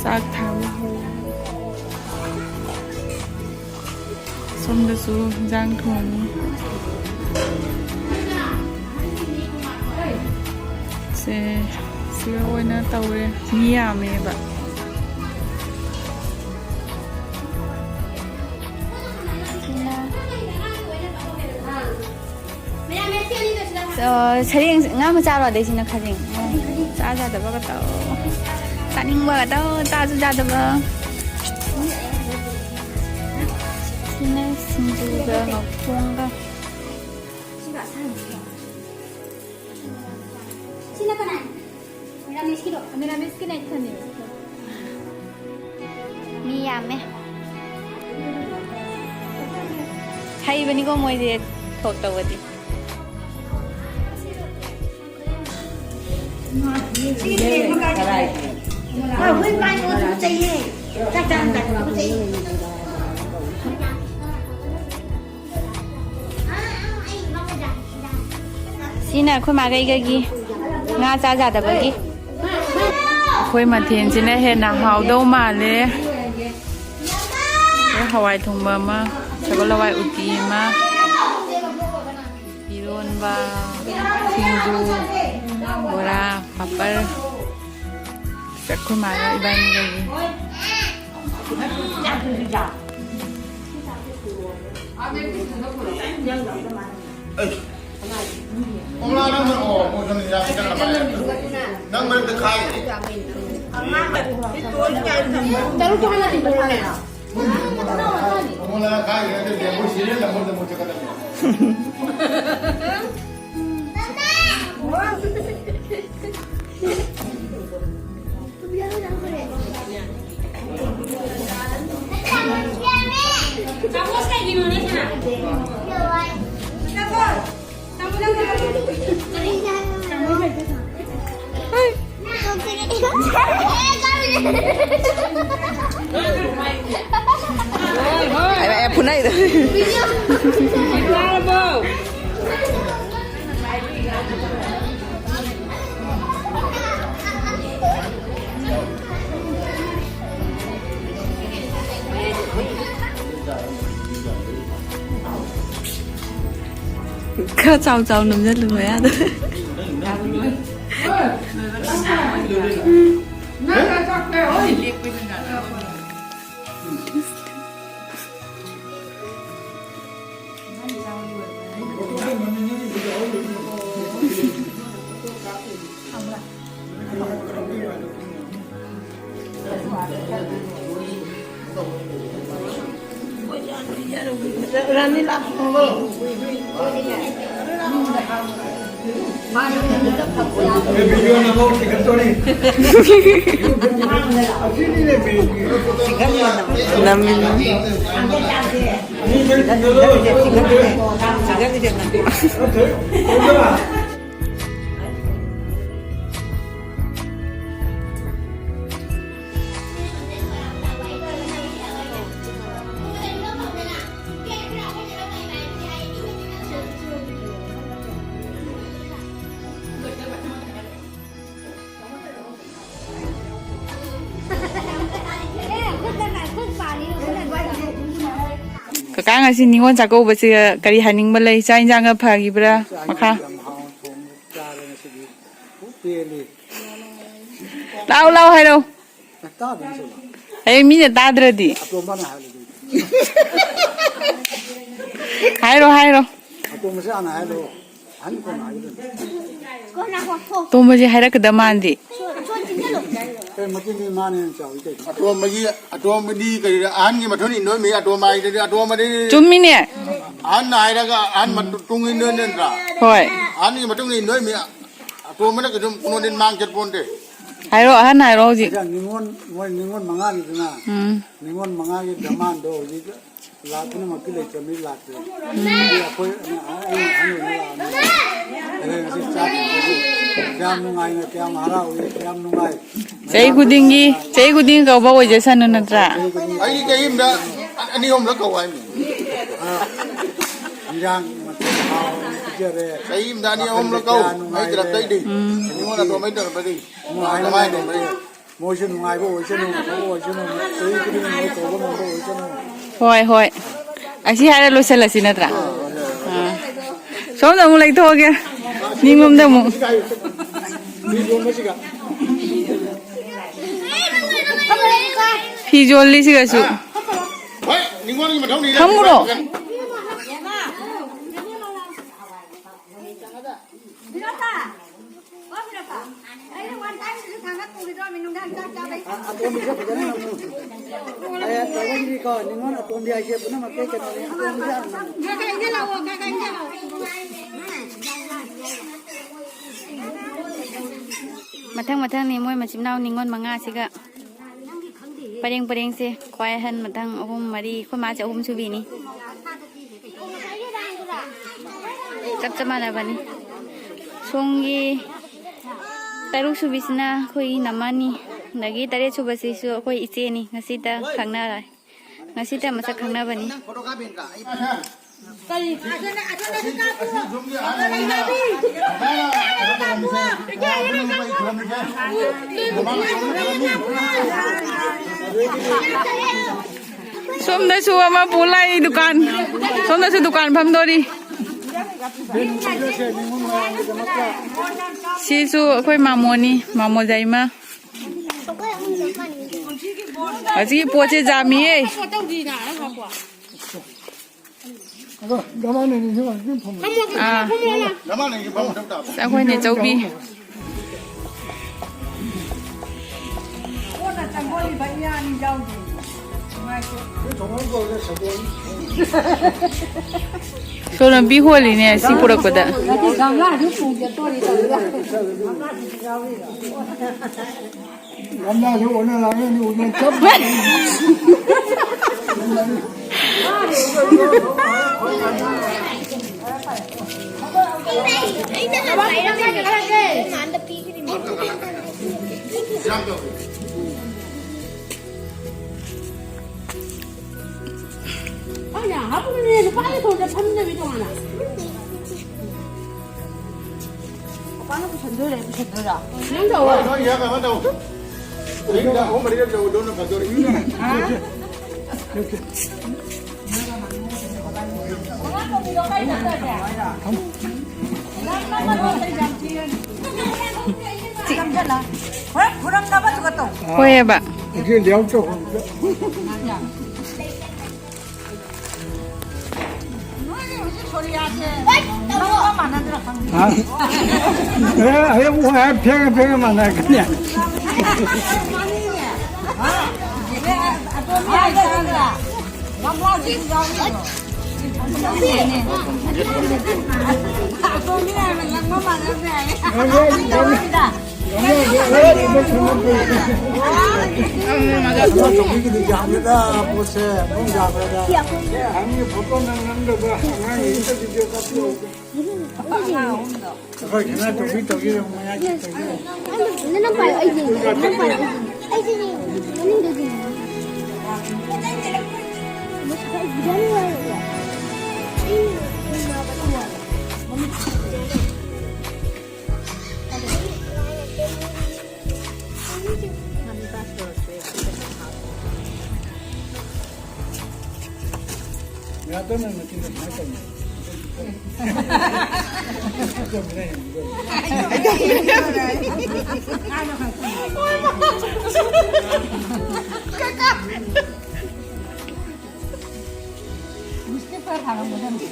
ꯆꯥꯛ ꯊꯥꯕ ꯍꯧꯔꯦ꯫ ꯁꯣꯝꯗꯁꯨ ꯍꯤꯟꯖꯥꯡ ꯊꯣꯡꯉꯤ꯫ ꯁꯦ, ꯁꯤꯗ ꯑꯣꯏꯅ ꯇꯧꯔꯦ꯫ ꯃꯤ ꯌꯥꯝꯃꯦꯕ꯫ ꯑ, ꯁꯔꯦꯡ ꯉꯥ ꯃꯆꯥꯔꯣ? ꯑꯗꯩꯁꯤꯅ ꯈꯖꯤꯡ꯫ ꯆꯥ ꯆꯥꯗꯕꯒ ꯇꯧ꯫ ꯆꯥꯅꯤꯡꯕꯒ ꯇꯧ꯫ ꯆꯥꯁꯨ ꯆꯥꯗꯕ꯫ ꯁꯤꯅ ꯁꯤꯡꯖꯨꯒ ꯉꯧꯊꯣꯡꯒ꯫ ꯁꯤꯅ ꯀꯅꯥꯅꯣ? ꯃꯤꯔꯥꯃꯤꯁꯀꯤꯗꯣ? ꯃꯤꯔꯥꯃꯤꯁꯀꯤꯅ ꯏꯊꯟꯅꯤ꯫ ꯃꯤ ꯌꯥꯝꯃꯦ꯫ ꯍꯩꯕꯅꯤꯀꯣ ꯃꯣꯏꯁꯦ ꯊꯣꯛ ꯇꯧꯕꯗꯤ꯫ ꯁꯤꯅ ꯑꯩꯈꯣꯏ ꯃꯥꯒ ꯑꯩꯒꯒꯤ ꯉꯥ ꯆꯥ ꯌꯥꯗꯕꯒꯤ꯫ ꯑꯩꯈꯣꯏ ꯃꯊꯦꯜꯁꯤꯅ ꯍꯦꯟꯅ ꯍꯥꯎꯗꯧ ꯃꯥꯜꯂꯦ꯫ ꯑꯩꯈꯣꯏ ꯍꯋꯥꯏ ꯊꯣꯡꯕ ꯑꯃ, ꯁꯒꯣꯜ ꯍꯋꯥꯏ ꯎꯇꯤ ꯑꯃ, ꯏꯔꯣꯟꯕ, ꯁꯤꯡꯖꯨ, ꯕꯣꯔꯥ, ꯄꯥꯄꯔ꯫ ꯑꯩꯈꯣꯏ ꯃꯥꯒ ꯏꯕꯥꯅꯤꯒꯒꯤ꯫ ꯑꯩ, ꯀꯣꯝꯂꯥ ꯅꯪ ꯊꯛꯑꯣ, ꯃꯣꯏ ꯁꯣꯝꯗ ꯌꯥꯝ ꯆꯪꯉꯛꯑꯦ꯫ ꯅꯪ ꯃꯔꯛꯇ ꯈꯥꯏꯔꯤꯅꯦ꯫ ꯇꯔꯨꯛꯇꯣ ꯍꯥꯟꯅ ꯊꯤꯡꯗꯣꯛꯑꯣꯅꯦ꯫ ꯃꯣꯏ ꯃꯣꯏ ꯈꯥꯏꯔꯤꯅꯦ, ꯑꯗꯨꯗꯤ ꯑꯩꯈꯣꯏ serial number ꯗ ꯃꯣꯏ ꯆꯠꯀꯗꯕꯅꯦ꯫ ꯑꯩ ꯐꯨꯅꯩꯗ꯫ ꯈꯔ ꯆꯥꯎ ꯆꯥꯎ ꯅꯝꯁꯤꯜꯂꯨ ꯃꯌꯥꯗ꯫ ꯅꯝꯃꯤꯅꯤ꯫ ꯀꯀꯥ, ꯉꯁꯤ ꯅꯤꯉꯣꯜ ꯆꯥꯛꯀꯧꯕꯁꯦ ꯀꯔꯤ ꯍꯥꯏꯅꯤꯡꯕ ꯂꯩ? ꯆꯥꯛ ꯏꯟꯁꯥꯡꯒ ꯐꯈꯤꯕ꯭ꯔꯥ? ꯃꯈꯥ ꯌꯥꯝ ꯍꯥꯎꯅ ꯊꯣꯡꯉꯦ, ꯆꯥꯔꯦ ꯉꯁꯤꯗꯤ꯫ ꯄꯨꯛ ꯄꯦꯜꯂꯤ꯫ ꯂꯥꯎ, ꯂꯥꯎ ꯍꯥꯏꯔꯣ꯫ ꯇꯥꯗꯕꯅꯤ ꯁꯤꯕꯣ꯫ ꯑꯩ ꯃꯤꯅ ꯇꯥꯗ꯭ꯔꯗꯤ꯫ ꯑꯇꯣꯝꯕꯅ ꯍꯥꯏꯔꯗꯤ꯫ ꯍꯥꯏꯔꯣ, ꯍꯥꯏꯔꯣ꯫ ꯑꯇꯣꯝꯕꯁꯦ ꯍꯥꯟꯅ ꯍꯥꯏꯔꯣ꯫ ꯑꯍꯟ ꯀꯣꯟꯅ ꯍꯥꯏꯒꯗꯕꯅꯤ꯫ ꯇꯣꯝꯕꯁꯦ ꯍꯥꯏꯔꯛꯀꯗꯕ ꯃꯥꯟꯗꯦ꯫ ꯀꯩ ꯃꯇꯨꯡꯗꯤ ꯃꯥꯅ ꯍꯦꯟꯅ ꯆꯥꯎꯏ ꯀꯩꯅꯣ꯫ ꯑꯇꯣꯝꯕꯒꯤ, ꯑꯇꯣꯝꯕꯗꯤ ꯀꯔꯤꯔ, ꯑꯍꯟꯒꯤ ꯃꯊꯨꯟ ꯏꯟꯗꯣꯏꯃꯤ, ꯑꯇꯣꯝꯕ ꯍꯥꯏꯗꯨꯗꯤ, ꯑꯇꯣꯝꯕꯗꯤ ꯆꯨꯝꯃꯤꯅꯦ꯫ ꯑꯍꯟꯅ ꯍꯥꯏꯔꯒ ꯑꯍꯟ ꯃꯇꯨꯡ ꯏꯟꯗꯣꯏ ꯅꯠꯇ꯭ꯔꯥ? ꯍꯣꯏ꯫ ꯑꯍꯟꯒꯤ ꯃꯇꯨꯡ ꯏꯟꯗꯣꯏꯃꯤ, ꯑꯇꯣꯝꯕꯅ ꯀꯩꯁꯨ ꯀꯩꯅꯣꯗꯤ ꯃꯥꯡ ꯆꯠꯄꯣꯟꯇꯦ꯫ ꯍꯥꯏꯔꯣ, ꯑꯍꯟ ꯍꯥꯏꯔꯣ ꯍꯧꯖꯤꯛ꯫ ꯍꯧꯖꯤꯛ ꯅꯤꯉꯣꯜ, ꯃꯣꯏ ꯅꯤꯉꯣꯜ ꯃꯉꯥꯅꯤꯗꯅ꯫ ꯎꯝ꯫ ꯅꯤꯉꯣꯜ ꯃꯉꯥꯒꯤ ꯗꯃꯥꯟꯗꯣ ꯍꯧꯖꯤꯛ ꯂꯥꯛ ꯄꯨꯝꯅꯃꯛꯀꯤ ꯂꯩꯇ꯭ꯔꯕꯅꯤ, ꯂꯥꯛꯇ꯭ꯔꯦ꯫ ꯑꯗꯨꯗꯤ ꯑꯩꯈꯣꯏ, ꯑꯩꯅ ꯑꯍꯟ ꯑꯣꯏꯅ ꯂꯥꯛꯑꯕꯅꯤꯅ, ꯑꯩꯈꯣꯏ ꯉꯁꯤ ꯆꯥꯛ ꯊꯣꯡꯕꯒꯤ ꯀꯌꯥꯝ ꯅꯨꯡꯉꯥꯏꯅ, ꯀꯌꯥꯝ ꯍꯔꯥꯎꯏ, ꯀꯌꯥꯝ ꯅꯨꯡꯉꯥꯏ꯫ ꯆꯍꯤ ꯈꯨꯗꯤꯡꯒꯤ, ꯆꯍꯤ ꯈꯨꯗꯤꯡꯒꯤ ꯀꯧꯕ ꯑꯣꯏꯖꯁꯅꯨ ꯅꯠꯇ꯭ꯔꯥ? ꯑꯩꯗꯤ ꯆꯍꯤ ꯑꯃꯗ ꯑꯅꯤ ꯑꯍꯨꯝꯂꯛ ꯀꯧ ꯍꯥꯏꯕꯅꯤ꯫ ꯑꯥ, ꯏꯟꯖꯥꯡ ꯃꯊꯦꯜ ꯍꯥꯎꯅ ꯄꯤꯖꯔꯦ꯫ ꯆꯍꯤ ꯑꯃꯗ ꯑꯅꯤ ꯑꯍꯨꯝꯂꯛ ꯀꯧ꯫ ꯋꯥꯈꯜꯁꯦ ꯀꯌꯥ ꯅꯨꯡꯉꯥꯏꯔꯦ꯫ ꯑꯩ ꯇꯔꯞꯇꯩꯗꯤ꯫ ꯎꯝ꯫ ꯅꯤꯉꯣꯜ ꯑꯇꯣꯝꯕꯩ ꯇꯔꯞꯇꯗꯤ꯫ ꯅꯨꯡꯉꯥꯏ, ꯀꯃꯥꯏꯅ ꯅꯨꯡꯉꯥꯏ꯫ ꯇꯧꯕꯅꯤ? ꯃꯣꯏꯁꯨ ꯅꯨꯡꯉꯥꯏꯕ ꯑꯣꯏꯁꯅꯨ, ꯑꯐꯕ ꯑꯣꯏꯁꯅꯨ, ꯆꯍꯤ ꯈꯨꯗꯤꯡꯒꯤ ꯃꯣꯏ ꯀꯧꯕ ꯉꯝꯕ ꯑꯣꯏꯁꯅꯨ꯫ ꯍꯣꯏ, ꯍꯣꯏ꯫ ꯑꯁꯤ ꯍꯥꯏꯔ ꯂꯣꯏꯁꯤꯜꯂꯁꯤ ꯅꯠꯇ꯭ꯔꯥ? ꯑꯥ꯫ ꯁꯣꯝꯗ ꯑꯃꯨꯛ ꯂꯩꯊꯣꯛꯑꯒꯦ꯫ ꯅꯤꯡꯉꯣꯝꯗ ꯑꯃꯨꯛ꯫ ꯐꯤ ꯌꯣꯟꯕꯁꯤꯒ꯫ ꯐꯤ ꯌꯣꯜꯂꯤꯁꯤꯒꯁꯨ꯫ ꯍꯣꯏ, ꯅꯤꯡꯉꯣꯜꯒꯤ ꯃꯊꯧꯅꯤ꯫ ꯐꯝꯃꯨꯔꯣ꯫ ꯑꯇꯣꯝꯕꯤꯁꯦ ꯐꯖꯅ ꯅꯝꯃꯨ꯫ ꯑꯦ, ꯇꯧꯕꯒꯤꯗꯤꯀꯣ, ꯅꯤꯉꯣꯜ ꯑꯇꯣꯝꯕꯤ ꯍꯥꯏꯁꯦ ꯄꯨꯝꯅꯃꯛꯇ ꯀꯩꯅꯣꯅꯦ, ꯑꯇꯣꯝꯕꯤꯁꯦ ꯍꯥꯟꯅ ꯅꯝꯃꯨ꯫ ꯃꯊꯪ ꯃꯊꯪꯅꯤ ꯃꯣꯏ ꯃꯆꯤꯟ ꯃꯅꯥꯎ ꯅꯤꯉꯣꯜ ꯃꯉꯥꯁꯤꯒ꯫ ꯄꯔꯦꯡ ꯄꯔꯦꯡꯁꯦ ꯈ꯭ꯋꯥꯏ ꯑꯍꯟ, ꯃꯊꯪ ꯑꯍꯨꯝ, ꯃꯔꯤ, ꯑꯩꯈꯣꯏ ꯃꯥꯁꯦ ꯑꯍꯨꯝ ꯁꯨꯕꯤꯅꯤ꯫ ꯆꯞ ꯆꯞ ꯃꯥꯟꯅꯕꯅꯤ꯫ ꯁꯣꯝꯒꯤ ꯇꯔꯨꯛ ꯁꯨꯕꯤꯁꯤꯅ ꯑꯩꯈꯣꯏ ꯏꯅꯝꯃꯅꯤ, ꯑꯗꯒꯤ ꯇꯔꯦꯠ ꯁꯨꯕꯁꯤꯁꯨ ꯑꯩꯈꯣꯏ ꯏꯆꯦꯅꯤ꯫ ꯉꯁꯤꯇ ꯈꯪꯅꯔꯦ, ꯉꯁꯤꯇ ꯃꯁꯛ ꯈꯪꯅꯕꯅꯤ꯫ ꯁꯣꯝꯗꯁꯨ ꯑꯃ ꯄꯨ ꯂꯥꯛꯏ ꯗꯨꯀꯥꯟ꯫ ꯁꯣꯝꯗꯁꯨ ꯗꯨꯀꯥꯟ ꯐꯝꯗꯣꯔꯤ꯫ ꯁꯤꯁꯨ ꯑꯩꯈꯣꯏ ꯃꯥꯃꯣꯅꯤ, ꯃꯥꯃꯣ ꯖꯥꯏꯃ꯫ ꯍꯧꯖꯤꯛꯀꯤ ꯄꯣꯠꯁꯦ ꯌꯥꯝꯃꯤꯌꯦ꯫ ꯑꯗꯣ ꯒꯃꯥꯟꯅ ꯅꯤꯡꯁꯤꯡ ꯑꯗꯨꯝ ꯐꯝꯃꯣ꯫ ꯑꯥ꯫ ꯒꯃꯥꯟꯅ ꯅꯤꯡꯁꯤꯡ ꯐꯝꯃꯣ꯫ ꯑꯩꯈꯣꯏꯅꯦ ꯆꯧꯕꯤ꯫ ꯁꯣꯝ ꯂꯝꯕꯤ ꯍꯣꯜꯂꯤꯅꯦ ꯁꯤ ꯄꯨꯔꯛꯄꯗ꯫ ꯅꯠꯇꯦ, ꯒꯝꯂꯥꯁꯨ ꯄꯨꯒꯦ ꯇꯧꯔꯤ ꯇꯧꯔꯤꯕ꯫ ꯒꯝꯂꯥꯁꯨ ꯑꯣꯟꯅ ꯂꯥꯛꯑꯦ, ꯑꯣꯟꯅ ꯆꯞ ꯃꯥꯟꯅꯩ꯫ ꯑꯩꯅ ꯍꯥꯞꯄꯗꯨꯅꯦ, ꯅꯨꯄꯥꯒꯤ ꯊꯣꯡꯗ ꯐꯝꯗꯕꯤ ꯇꯣꯉꯥꯟꯅ꯫ ꯃꯄꯥꯅ ꯄꯨꯁꯟꯗꯣꯏꯔꯥ, ꯄꯨꯁꯟꯗꯣꯏꯔꯥ? ꯅꯪ ꯇꯧꯔꯣ꯫ ꯅꯣꯏ ꯌꯥ ꯀꯩꯅꯣ ꯇꯧ꯫ ꯑꯍꯨꯝ ꯃꯔꯤꯔꯛ ꯇꯧꯕꯗꯣ ꯑꯗꯨꯅ ꯐꯗꯣꯔꯤ꯫ ꯍꯥ? ꯍꯣꯏ, ꯐꯨꯔꯝꯅꯕ ꯑꯗꯨꯒ ꯇꯧ꯫ ꯍꯣꯏꯑꯕ꯫ ꯑꯗꯨ ꯂꯦꯎ ꯇꯧ꯫ ꯅꯣꯏ ꯍꯧꯖꯤꯛ ꯁꯣꯔꯤꯌꯥꯁꯦ ꯅꯪꯒ ꯃꯥꯟꯅꯗ꯭ꯔꯥ ꯈꯪꯗꯦ꯫ ꯍꯥ? ꯑꯦ, ꯑꯌꯨꯛ ꯍꯥꯏ ꯐꯦꯡꯉ ꯐꯦꯡꯉ ꯃꯥꯟꯅꯔꯛꯀꯅꯤ꯫ ꯃꯥꯅꯤꯅꯦ꯫ ꯍꯥ? ꯑꯦ, ꯑꯇꯣꯝꯕꯤ ꯍꯥꯏꯗ꯭ꯔꯥ? ꯒꯝꯂꯥꯁꯤꯁꯨ ꯌꯥꯎꯔꯤꯕꯣ? ꯑꯇꯣꯝꯕꯤ ꯍꯥꯏꯕ ꯅꯪꯒ ꯃꯥꯟꯅꯗ꯭ꯔꯦ ꯍꯥꯏꯌꯦ꯫ ꯇꯧꯔꯤꯗ꯫ ꯌꯥꯝꯃꯦꯗ, ꯄꯣꯠꯁꯦ, ꯃꯑꯣꯡ ꯌꯥꯝꯃꯦꯗ꯫ ꯑꯉꯥꯡꯒꯤ ꯐꯣꯇꯣ ꯅꯝ ꯅꯝꯗꯕ, ꯑꯉꯥꯡꯒꯤ ꯚꯤꯗꯤꯑꯣ ꯀꯥꯞꯄꯤꯌꯣ꯫ ꯑꯩꯈꯣꯏ ꯈꯔ ꯇꯧꯕꯤ ꯇꯧꯕꯤ ꯃꯌꯥꯏ ꯇꯧꯕꯤ꯫ ꯅꯪ ꯄꯥꯏꯌꯣ, ꯑꯩ ꯌꯦꯡꯒꯦ꯫ ꯅꯪ ꯄꯥꯏꯌꯣ, ꯑꯩ ꯌꯦꯡꯒꯦ꯫ ꯑꯩꯁꯦ ꯌꯦꯡꯒꯦ꯫ ꯃꯅꯤꯡꯗ ꯌꯦꯡꯒꯦ꯫ ꯅ꯭ꯌꯨꯁꯄꯦꯄꯔ ꯊꯥꯔꯝꯒꯗꯕꯅꯤ꯫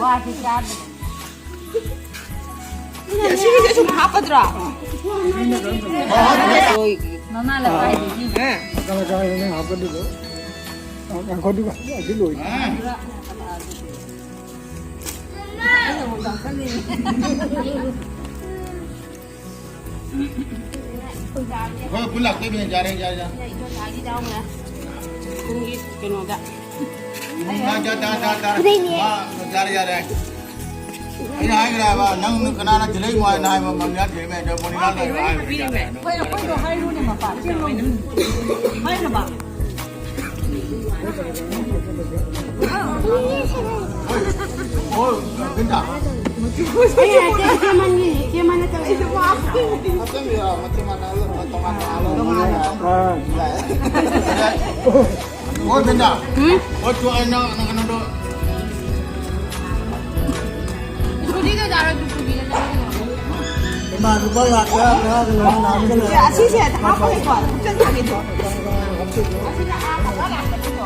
ꯋꯥꯁꯤ ꯆꯥꯗ꯭ꯔꯦ꯫ ꯁꯤꯒꯤꯁꯦ ꯁꯨꯝ ꯍꯥꯞꯄꯗ꯭ꯔꯥ? ꯃꯃꯥ ꯂꯄꯥꯏꯗꯨꯗꯤ꯫ ꯀꯅꯥ ꯀꯅꯥ ꯅꯪ ꯍꯥꯞꯀꯗꯣꯏꯗꯣ? ꯉꯥꯏꯈꯣ, ꯑꯗꯨꯒ ꯑꯗꯨ ꯂꯣꯏ꯫ ꯑꯩꯈꯣꯏ ꯄꯨꯟ ꯂꯥꯛꯇꯣꯏꯅꯦ, ꯌꯥꯔꯦ, ꯌꯥꯔꯦ, ꯌꯥꯔꯦ꯫ ꯄꯨꯡꯒꯤ ꯀꯩꯅꯣꯗ꯫ ꯎꯝ, ꯇꯥ, ꯇꯥ, ꯇꯥ, ꯇꯥ, ꯇꯥ꯫ ꯃꯥ, ꯌꯥꯔꯦ, ꯌꯥꯔꯦ꯫ ꯑꯩꯅ ꯍꯥꯏꯈ꯭ꯔꯦ ꯍꯥꯏꯕ, ꯅꯪ ꯀꯅꯥꯅ ꯊꯤꯜꯂꯛꯏꯃꯣ ꯍꯥꯏꯅ ꯍꯥꯏꯕ, ꯃꯃꯤꯅ ꯊꯤꯜꯂꯛꯏꯃꯦ, ꯑꯗꯣ ꯃꯣꯅꯤꯀꯥ ꯂꯩꯕ꯭ꯔꯥ ꯍꯥꯏꯕ꯫ ꯍꯣꯏ, ꯑꯩꯈꯣꯏꯗꯣ ꯍꯥꯏꯔꯨꯅꯦ, ꯃꯄꯥ꯫ ꯆꯦꯡ ꯂꯧꯅꯤ꯫ ꯍꯥꯏꯈ꯭ꯔꯕ? ꯍꯣꯏ, ꯕꯤꯟꯗꯥ꯫ ꯑꯩ ꯍꯥꯏꯔꯛꯀꯦ, ꯏꯆꯦ ꯃꯅꯤ, ꯏꯆꯦ ꯃꯅꯤ ꯇꯧꯔꯦ꯫ ꯍꯥꯞꯆꯤꯟꯕꯤꯔꯣ, ꯃꯆꯨ ꯃꯥꯟꯅꯍꯜꯂꯣ, ꯇꯣꯉꯥꯟ ꯇꯣꯉꯥꯟ ꯍꯥꯞꯍꯜꯂꯣ꯫ ꯑꯥ꯫ ꯍꯣꯏ, ꯕꯤꯟꯗꯥ꯫ ꯎꯝ? ꯍꯣꯏ, ꯇꯨ, ꯑꯩ ꯅꯪ, ꯅꯪ ꯀꯩꯅꯣꯗꯣ꯫ ꯏꯁꯀꯨꯇꯤꯗ ꯆꯥꯔꯣ, ꯇꯨ ꯄꯨꯕꯤꯔ ꯆꯠꯂꯣ꯫ ꯏꯃꯥ, ꯂꯨꯄꯥ ꯂꯥꯛ ꯇꯔꯥ, ꯇꯔꯥ ꯀꯩꯅꯣ ꯅꯍꯥꯟ ꯀꯩꯅꯣ꯫ ꯑꯁꯤꯁꯦ ꯍꯥꯞꯄꯒꯦꯀꯣ, ꯍꯥꯞꯆꯤꯟꯖꯒꯦꯀꯣ꯫ ꯑꯁꯤꯅ ꯑꯥ ꯃꯈꯥ ꯂꯥꯛꯀꯅꯤꯀꯣ꯫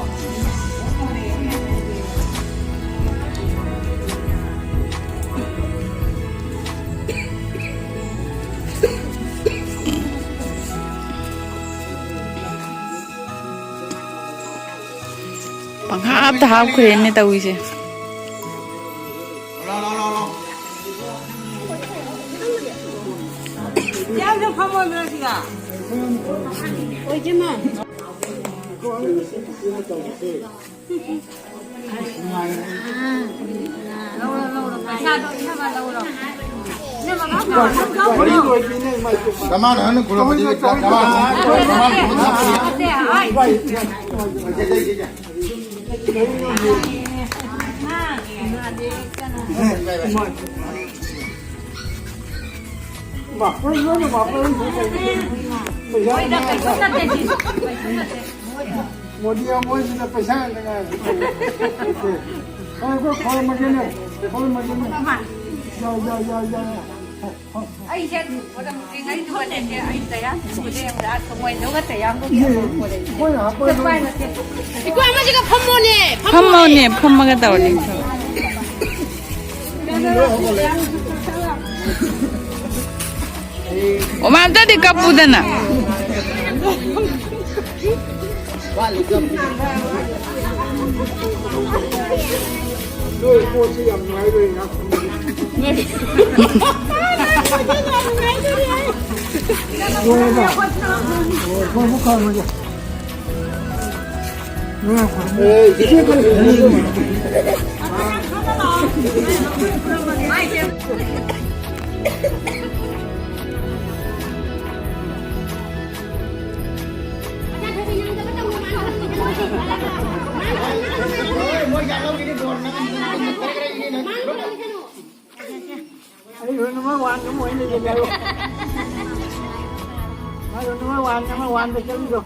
ꯄꯪꯍꯥꯞꯇ ꯍꯥꯞꯈ꯭ꯔꯦꯅꯦ ꯇꯧꯔꯤꯁꯦ꯫ ꯂꯥꯎ, ꯂꯥꯎ, ꯂꯥꯎ, ꯂꯥꯎ꯫ ꯆꯃꯥꯟ ꯍꯥꯏꯅ ꯈꯨꯔꯨꯝꯕꯗꯤ ꯆꯃꯥꯟ ꯈꯨꯔꯨꯝꯕꯗꯤ ꯃꯣꯗꯤ ꯑꯃꯣꯏꯁꯤꯅ ꯄꯩꯁꯥ ꯉꯥꯛꯇ ꯉꯥꯏꯔꯦ꯫ ꯍꯣꯏ, ꯑꯩꯈꯣꯏ ꯈꯣꯏꯔꯝꯃꯒꯦꯅꯦ, ꯈꯣꯏꯔꯝꯃꯒꯦꯅꯦ꯫ ꯌꯥ, ꯌꯥ, ꯌꯥ, ꯌꯥ꯫ ꯑꯩꯁꯦ ꯃꯇꯝ ꯍꯧꯖꯤꯛ ꯑꯩ ꯊꯣꯛꯑꯅꯦꯁꯦ, ꯑꯩ ꯇꯌꯥꯡ ꯊꯣꯛꯑꯗꯤ ꯑꯃꯨꯛ ꯂꯥꯛꯑ ꯊꯃꯣꯏꯗꯧꯅ ꯇꯌꯥꯡ ꯊꯣꯛꯑꯗꯤ ꯑꯃꯨꯛ ꯄꯣꯔꯛꯑꯦ꯫ ꯑꯩꯈꯣꯏꯅ ꯍꯥꯞꯄ ꯆꯠꯄ ꯍꯥꯏ ꯅꯠꯇꯦ꯫ ꯑꯩꯈꯣꯏ ꯑꯃꯁꯤꯒ ꯐꯝꯃꯣꯅꯦ, ꯐꯝꯃꯣꯅꯦ, ꯐꯝꯃꯒ ꯇꯧꯔꯗꯤ꯫ ꯑꯣꯃꯥ, ꯑꯝꯇꯗꯤ ꯀꯞꯄꯨꯗꯅ꯫ ꯅꯣꯏ ꯄꯣꯠꯁꯤ ꯌꯥꯝ ꯅꯨꯡꯉꯥꯏꯔꯣꯏ ꯉꯥꯛ꯫ ꯂꯣꯏꯔꯕ? ꯑꯣ, ꯈꯣꯡꯎꯞ ꯈꯥꯝꯃꯒꯦ꯫ ꯑꯩ ꯔꯣꯜ ꯅꯝꯕꯔ ꯋꯥꯟ ꯑꯃ ꯑꯣꯏꯅ ꯂꯩꯒꯦ ꯍꯥꯏꯌꯣ꯫ ꯃꯥ ꯔꯣꯜ ꯅꯝꯕꯔ ꯋꯥꯟ, ꯅꯝꯕꯔ ꯋꯥꯟꯗ ꯆꯠꯂꯤꯗꯣ꯫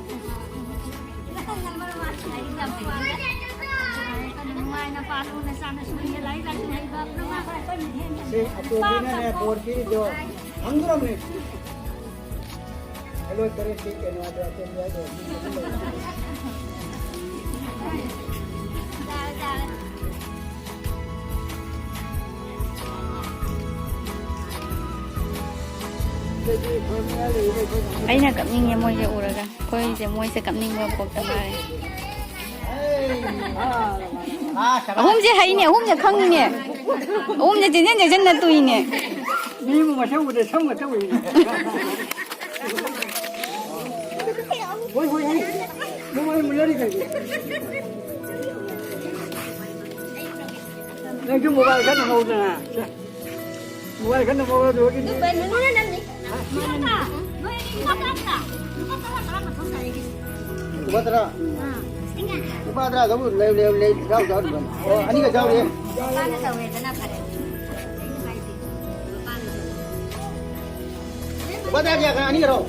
ꯅꯨꯡꯉꯥꯏꯅ ꯄꯥꯜꯂꯨ, ꯅꯆꯥ ꯅꯁꯨ ꯍꯦꯟꯅ ꯂꯥꯏꯔꯤꯛ ꯂꯥꯏꯁꯨ ꯍꯩꯕ, ꯅꯃꯥ ꯅꯄꯥ ꯁꯤ ꯑꯇꯣꯝꯕꯤꯅꯅꯦ ꯕꯣꯔ ꯄꯤꯔꯤꯗꯣ ꯈꯪꯗ꯭ꯔꯕꯅꯦ꯫ ꯍꯦꯜꯂꯣ, ꯇꯔꯦꯠꯀꯤ ꯀꯩꯅꯣ ꯑꯗꯣ ꯑꯇꯣꯝꯕꯤ ꯍꯥꯏꯗꯣ꯫ ꯑꯩꯅ ꯀꯞꯅꯤꯡꯉꯦ ꯃꯣꯏꯁꯦ ꯎꯔꯒ꯫ ꯑꯩꯈꯣꯏꯁꯦ ꯃꯣꯏꯁꯦ ꯀꯞꯅꯤꯡꯕ ꯄꯣꯛꯇ ꯉꯥꯏꯔꯦ꯫ ꯑꯍꯨꯝꯁꯦ ꯍꯩꯅꯦ, ꯑꯍꯨꯝꯁꯦ ꯈꯪꯉꯤꯅꯦ꯫ ꯑꯍꯨꯝꯁꯦ ꯆꯦꯟꯁꯤꯟ ꯆꯦꯟꯁꯤꯟꯅ ꯇꯨꯏꯅꯦ꯫ ꯃꯤꯕꯨ ꯃꯁꯛ ꯎꯗ ꯁꯝꯒ ꯇꯧꯏꯅꯦ꯫ ꯍꯣꯏ, ꯍꯣꯏ, ꯍꯣꯏ꯫ ꯃꯣꯕꯥꯏꯜ ꯃꯨꯟꯅꯔꯤ ꯀꯩꯒꯤ? ꯅꯪꯁꯨ ꯃꯣꯕꯥꯏꯜ ꯈꯔ ꯅꯝꯍꯧꯗꯅ꯫ ꯃꯣꯕꯥꯏꯜ ꯈꯔ ꯅꯝꯍꯧꯔ ꯑꯗꯨꯒꯤ ꯂꯨꯄꯥ ꯇꯔꯥ꯫ ꯂꯨꯄꯥ ꯇꯔꯥ꯫ ꯂꯨꯄꯥ ꯇꯔꯥꯗꯕꯨ ꯂꯩ, ꯂꯩ, ꯂꯩ, ꯌꯥꯎ, ꯌꯥꯎꯔꯤꯕꯅꯤ꯫ ꯑꯣ, ꯑꯅꯤꯒ ꯌꯥꯎꯔꯤ꯫ ꯂꯨꯄꯥ ꯀꯌꯥ, ꯀꯌꯥ, ꯑꯅꯤꯒꯔꯣ?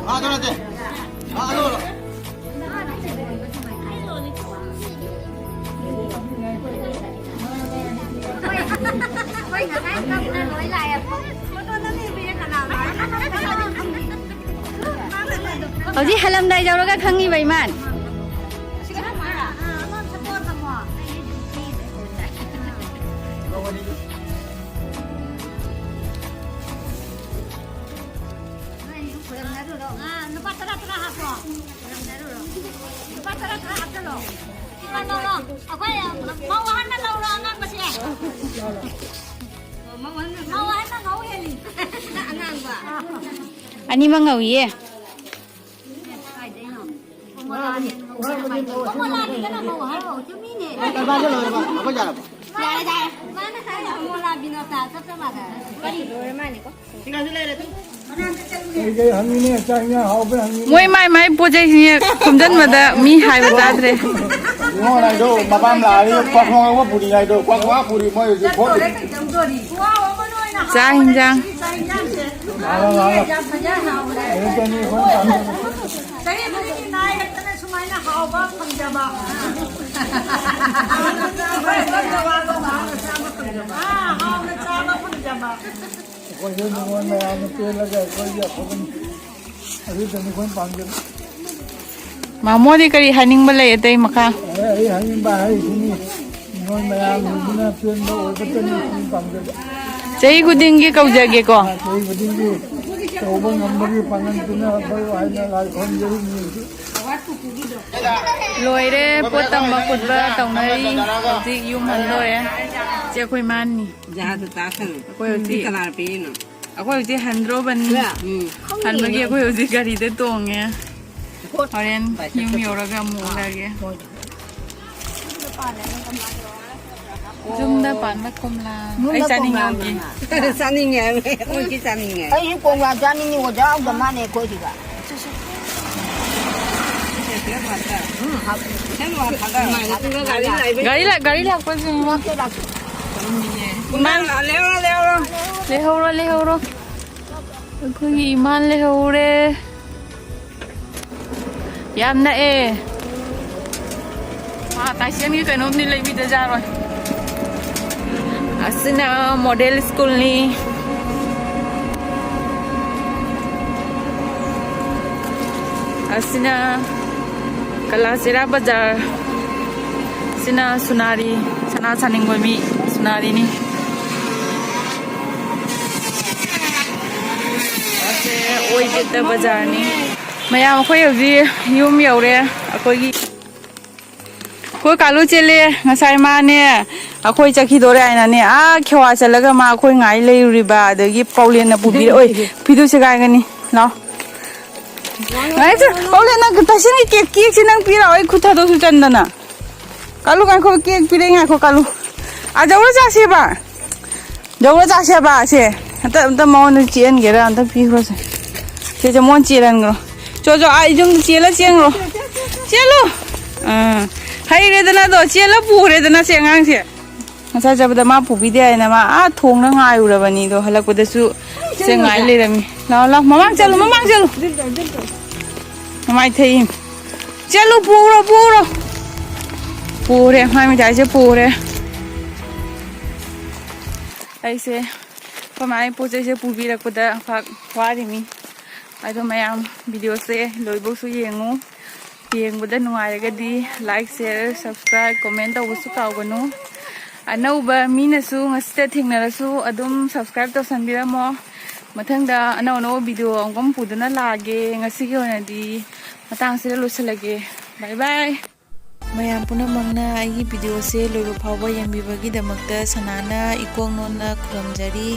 ꯑꯥ, ꯑꯗꯨ ꯅꯠꯇꯦ꯫ ꯑꯥ, ꯑꯗꯨ, ꯑꯗꯨ꯫ ꯍꯧꯖꯤꯛ ꯍꯜꯂꯝꯗꯥꯏ ꯌꯧꯔꯒ ꯈꯪꯉꯤꯕ ꯏꯃꯥꯟ꯫ ꯂꯨꯄꯥ ꯇꯔꯥ ꯇꯔꯥ ꯍꯥꯞꯄꯣ꯫ ꯂꯨꯄꯥ ꯇꯔꯥ ꯇꯔꯥ ꯍꯥꯞꯆꯜꯂꯣ꯫ ꯂꯧꯔꯣ, ꯂꯧꯔꯣ꯫ ꯑꯩꯈꯣꯏ ꯃꯧ ꯑꯍꯟꯅ ꯂꯧꯔꯣ ꯑꯉꯥꯡꯕꯁꯦ꯫ ꯃꯧ ꯑꯍꯟꯅ ꯉꯧ ꯍꯦꯜꯂꯤ꯫ ꯑꯉꯥꯡꯕ꯫ ꯑꯅꯤꯃꯛ ꯉꯧꯏꯌꯦ꯫ ꯀꯣꯃꯣꯂꯥꯅꯤꯗꯅ ꯃꯧ ꯍꯥꯏꯔꯣ, ꯆꯨꯝꯃꯤꯅꯦ꯫ ꯌꯥꯔꯦ, ꯌꯥꯔꯦ꯫ ꯃꯥꯅ ꯍꯥꯏꯔꯣ, ꯀꯣꯃꯣꯂꯥ ꯕꯤꯅꯣꯇꯥ ꯆꯞ ꯆꯞ ꯃꯥꯟꯅꯔꯦ꯫ ꯀꯔꯤ? ꯂꯣꯏꯔ ꯃꯥꯜꯂꯦꯀꯣ꯫ ꯀꯩꯀꯩ ꯍꯪꯉꯤꯅꯦ? ꯆꯥꯛ ꯏꯟꯖꯥꯡ ꯍꯥꯎꯕ꯭ꯔꯥ ꯍꯪꯉꯤꯅꯦ꯫ ꯃꯣꯏ ꯃꯥꯏ ꯃꯥꯏ ꯄꯣꯠ ꯆꯩꯁꯤꯡꯁꯦ ꯈꯣꯝꯖꯤꯟꯕꯗ ꯃꯤ ꯍꯥꯏꯕ ꯇꯥꯗ꯭ꯔꯦ꯫ ꯏꯕꯨꯡꯉꯣ ꯅꯪꯗꯣ ꯃꯄꯥꯝ ꯂꯥꯛꯑꯗꯤ ꯀ꯭ꯋꯥꯛ ꯀ꯭ꯋꯥꯛ ꯄꯨꯔꯤ ꯍꯥꯏꯗꯣ, ꯀ꯭ꯋꯥꯛ ꯀ꯭ꯋꯥꯛ ꯄꯨꯔꯤ ꯃꯣꯏ ꯍꯧꯖꯤꯛ ꯐꯣꯠꯂꯤ꯫ ꯆꯥꯛ ꯏꯟꯖꯥꯡ꯫ ꯂꯥꯛꯑꯣ, ꯂꯥꯛꯑꯣ꯫ ꯑꯗꯨꯗꯅꯤ ꯑꯩꯈꯣꯏꯅ ꯄꯥꯝꯖꯕ꯫ ꯆꯍꯤ ꯈꯨꯗꯤꯡꯒꯤ ꯅꯥꯏꯔꯛꯇꯅ ꯁꯨꯃꯥꯏꯅ ꯍꯥꯎꯕ ꯐꯪꯖꯕ꯫ ꯑꯥ, ꯍꯥꯎꯅ ꯆꯥꯕ ꯐꯪꯖꯕ꯫ ꯑꯩꯈꯣꯏꯁꯨ ꯅꯤꯉꯣꯜ ꯃꯌꯥꯝꯅ ꯄꯦꯜꯂꯒ ꯑꯩꯈꯣꯏꯒꯤ ꯑꯐꯕꯅꯤ꯫ ꯑꯗꯨꯗꯅꯤ ꯑꯩꯈꯣꯏꯅ ꯄꯥꯝꯖꯕ꯫ ꯃꯥꯃꯣꯗꯤ ꯀꯔꯤ ꯍꯥꯏꯅꯤꯡꯕ ꯂꯩ ꯑꯇꯩ ꯃꯈꯥ? ꯑꯦ, ꯑꯩ ꯍꯥꯏꯅꯤꯡꯕ ꯍꯥꯏꯔꯤꯁꯤꯅꯤ, ꯅꯤꯉꯣꯜ ꯃꯌꯥꯝꯁꯤꯡꯁꯤꯅ ꯄꯦꯟꯕ ꯑꯣꯏꯕꯇꯅꯤ ꯑꯩꯈꯣꯏꯅ ꯄꯥꯝꯖꯕ꯫ ꯆꯍꯤ ꯈꯨꯗꯤꯡꯒꯤ ꯀꯧꯖꯒꯦꯀꯣ꯫ ꯆꯍꯤ ꯈꯨꯗꯤꯡꯒꯤ ꯇꯧꯕ ꯉꯝꯕꯒꯤ ꯄꯥꯡꯒꯜ ꯄꯤꯅꯔꯛꯄ ꯍꯥꯏꯅ ꯂꯥꯏ ꯈꯨꯔꯨꯝꯖꯔꯤꯕꯅꯤ꯫ ꯂꯣꯏꯔꯦ, ꯄꯣꯠ ꯇꯝꯕ ꯈꯣꯠꯄ ꯇꯧꯅꯔꯤ꯫ ꯍꯧꯖꯤꯛ ꯌꯨꯝ ꯍꯟꯗꯣꯔꯦ꯫ ꯁꯤ ꯑꯩꯈꯣꯏ ꯃꯥꯅꯤ꯫ ꯖꯍꯥꯖ ꯇꯥꯁꯅꯨ꯫ ꯑꯩꯈꯣꯏ ꯍꯧꯖꯤꯛ ꯀꯅꯥꯅ ꯄꯤꯔꯤꯅꯣ? ꯑꯩꯈꯣꯏ ꯍꯧꯖꯤꯛ ꯍꯟꯗ꯭ꯔꯣꯕꯅꯤ꯫ ꯎꯝ꯫ ꯍꯟꯕꯒꯤ ꯑꯩꯈꯣꯏ ꯍꯧꯖꯤꯛ ꯒꯥꯔꯤꯗ ꯇꯣꯡꯉꯦ꯫ ꯍꯣꯔꯦꯟ ꯌꯨꯝ ꯌꯧꯔꯒ ꯑꯃꯨꯛ ꯎꯅꯒꯦ꯫ ꯌꯨꯝꯗ ꯄꯥꯟꯕ ꯀꯣꯝꯂꯥ꯫ ꯑꯩ ꯆꯥꯅꯤꯡꯉꯦ꯫ ꯆꯥꯅꯤꯡꯉꯦ ꯍꯥꯏꯕꯅꯦ꯫ ꯑꯩꯈꯣꯏꯗꯤ ꯆꯥꯅꯤꯡꯉꯦ꯫ ꯑꯩꯁꯨ ꯀꯣꯝꯂꯥ ꯆꯥꯅꯤꯡꯉꯤ꯫ ꯑꯣꯖꯥ ꯌꯥꯎꯗ ꯃꯥꯅꯦ ꯑꯩꯈꯣꯏꯁꯤꯗ꯫ ꯒꯥꯔꯤ ꯂꯥꯛ-, ꯒꯥꯔꯤ ꯂꯥꯛꯄꯁꯤꯡ꯫ ꯂꯩꯍꯧꯔꯣ, ꯂꯩꯍꯧꯔꯣ꯫ ꯑꯩꯈꯣꯏꯒꯤ ꯏꯃꯥ ꯂꯩꯍꯧꯔꯦ꯫ ꯌꯥꯝ ꯅꯛꯑꯦ꯫ ꯃꯥ ꯇꯥꯏꯁꯦꯟꯒꯤ ꯀꯩꯅꯣꯝꯗꯤ ꯂꯩꯕꯤꯗ ꯌꯥꯔꯣꯏ꯫ ꯑꯁꯤꯅ ꯃꯣꯗꯦꯜ ꯁ꯭ꯀꯨꯜꯅꯤ꯫ ꯑꯁꯤꯅ ꯀꯂꯥꯆꯦꯔꯥ ꯕꯖꯥꯔ꯫ ꯁꯤꯅ ꯁꯨꯅꯥꯔꯤ, ꯁꯅꯥ ꯁꯥꯅꯤꯡꯕ ꯃꯤ ꯁꯨꯅꯥꯔꯤꯅꯤ꯫ ꯑꯁꯦ ꯑꯣꯏꯖꯦꯠꯇ ꯕꯖꯥꯔꯅꯤ꯫ ꯃꯌꯥꯝ, ꯑꯩꯈꯣꯏ ꯍꯧꯖꯤꯛ ꯌꯨꯝ ꯌꯧꯔꯦ꯫ ꯑꯩꯈꯣꯏꯒꯤ, ꯑꯩꯈꯣꯏ ꯀꯥꯂꯨ ꯆꯦꯜꯂꯦ꯫ ꯉꯁꯥꯏ ꯃꯥꯅꯦ, ꯑꯩꯈꯣꯏ ꯆꯠꯈꯤꯗꯣꯔꯦ ꯍꯥꯏꯅꯅꯦ, ꯑꯥ ꯈꯦꯋꯥ ꯆꯠꯂꯒ ꯃꯥ ꯑꯩꯈꯣꯏ ꯉꯥꯏ ꯂꯩꯔꯨꯔꯤꯕ꯫ ꯑꯗꯒꯤ ꯄꯥꯎꯂꯦꯟꯅ ꯄꯨꯕꯤꯔꯛꯑꯣꯏ꯫ ꯐꯤꯗꯨ ꯁꯦꯒꯥꯏꯒꯅꯤ꯫ ꯂꯥꯎ꯫ ꯉꯥꯏ ꯆꯠ-, ꯄꯥꯎꯂꯦꯟ, ꯅꯪ ꯇꯥꯏꯁꯟꯒꯤ ꯀꯦꯛ, ꯀꯦꯛꯁꯦ ꯅꯪ ꯄꯤꯔꯛꯑꯣ, ꯑꯩ ꯈꯨꯠ ꯊꯥꯗꯣꯛꯁꯨ ꯆꯟꯗꯅ꯫ ꯀꯜꯂꯨ, ꯉꯥꯏꯈꯣ, ꯀꯦꯛ ꯄꯤꯔꯛꯏ, ꯉꯥꯏꯈꯣ, ꯀꯜꯂꯨ꯫ ꯑꯥ, ꯌꯧꯔ ꯆꯥꯁꯦꯕ꯫ ꯌꯧꯔ ꯆꯥꯁꯦꯕ, ꯁꯦ꯫ ꯑꯝꯇ, ꯑꯝꯇ ꯃꯉꯣꯟꯗ ꯆꯦꯟꯒꯦꯔꯥ, ꯑꯝꯇ ꯄꯤꯈ꯭ꯔꯣꯁꯦ꯫ ꯁꯦ, ꯁꯦ, ꯃꯉꯣꯟ ꯆꯦꯜꯍꯟꯈ꯭ꯔꯣ꯫ ꯆꯣ, ꯆꯣ, ꯑꯥ, ꯌꯨꯝꯗ ꯆꯦꯜꯂ ꯆꯦꯟꯈ꯭ꯔꯣ꯫ ꯆꯦꯜꯂꯨ꯫ ꯑꯥ, ꯍꯩꯔꯦꯗꯅ ꯑꯗꯣ, ꯆꯦꯜꯂ ꯄꯨꯈ꯭ꯔꯦꯗꯅ ꯁꯦ ꯑꯉꯥꯡꯁꯦ꯫ ꯉꯁꯥꯏ ꯆꯠꯄꯗ ꯃꯥ ꯄꯨꯕꯤꯗꯦ ꯍꯥꯏꯅ ꯃꯥ ꯑꯥ ꯊꯣꯡꯅ ꯉꯥꯏꯔꯨꯔꯕꯅꯤ, ꯑꯗꯣ ꯍꯜꯂꯛꯄꯗꯁꯨ ꯁꯦ ꯉꯥꯏ ꯂꯩꯔꯝꯃꯤ꯫ ꯂꯥꯎ, ꯂꯥꯎ, ꯃꯃꯥꯡ ꯆꯠꯂꯨ, ꯃꯃꯥꯡ ꯆꯠꯂꯨ꯫ ꯃꯃꯥꯏ ꯊꯩ꯫ ꯆꯠꯂꯨ, ꯄꯨꯔꯣ, ꯄꯨꯔꯣ꯫ ꯄꯨꯔꯦ, ꯃꯥꯏ ꯃꯤꯊꯥꯏꯁꯦ ꯄꯨꯔꯦ꯫ ꯑꯩꯁꯦ ꯑꯩꯈꯣꯏ ꯃꯥꯒꯤ ꯄꯣꯠ ꯆꯩꯁꯦ ꯄꯨꯕꯤꯔꯛꯄꯗ ꯈꯛ ꯋꯥꯔꯤꯃꯤ꯫ ꯑꯗꯣ ꯃꯌꯥꯝ, ꯚꯤꯗꯤꯑꯣꯁꯦ ꯂꯣꯏꯕꯧꯁꯨ ꯌꯦꯡꯉꯨ꯫ ꯌꯦꯡꯕꯗ ꯅꯨꯡꯉꯥꯏꯔꯒꯗꯤ like, share, subscribe, comment ꯇꯧꯕꯁꯨ ꯀꯥꯎꯒꯅꯨ꯫ ꯑꯅꯧꯕ ꯃꯤꯅꯁꯨ ꯉꯁꯤꯇ ꯊꯦꯡꯅꯔꯁꯨ ꯑꯗꯨꯝ subscribe ꯇꯧꯁꯟꯕꯤꯔꯝꯃꯣ꯫ ꯃꯊꯪꯗ ꯑꯅꯧ ꯑꯅꯧꯕ video ꯑꯃꯨꯛꯀ ꯄꯨꯗꯨꯅ ꯂꯥꯛꯑꯒꯦ꯫ ꯉꯁꯤꯒꯤ ꯑꯣꯏꯅꯗꯤ ꯃꯇꯥꯡꯁꯤꯗ ꯂꯣꯏꯁꯤꯜꯂꯒꯦ꯫ Bye bye꯫ ꯃꯌꯥꯝ ꯄꯨꯝꯅꯃꯛꯅ ꯑꯩꯒꯤ videoꯁꯦ ꯂꯣꯏꯕ ꯐꯥꯎꯕ ꯌꯦꯡꯕꯤꯕꯒꯤꯗꯃꯛꯇ ꯁꯅꯥꯅ ꯏꯀꯣꯛ ꯅꯣꯟꯅ ꯈꯨꯔꯨꯝꯖꯔꯤ꯫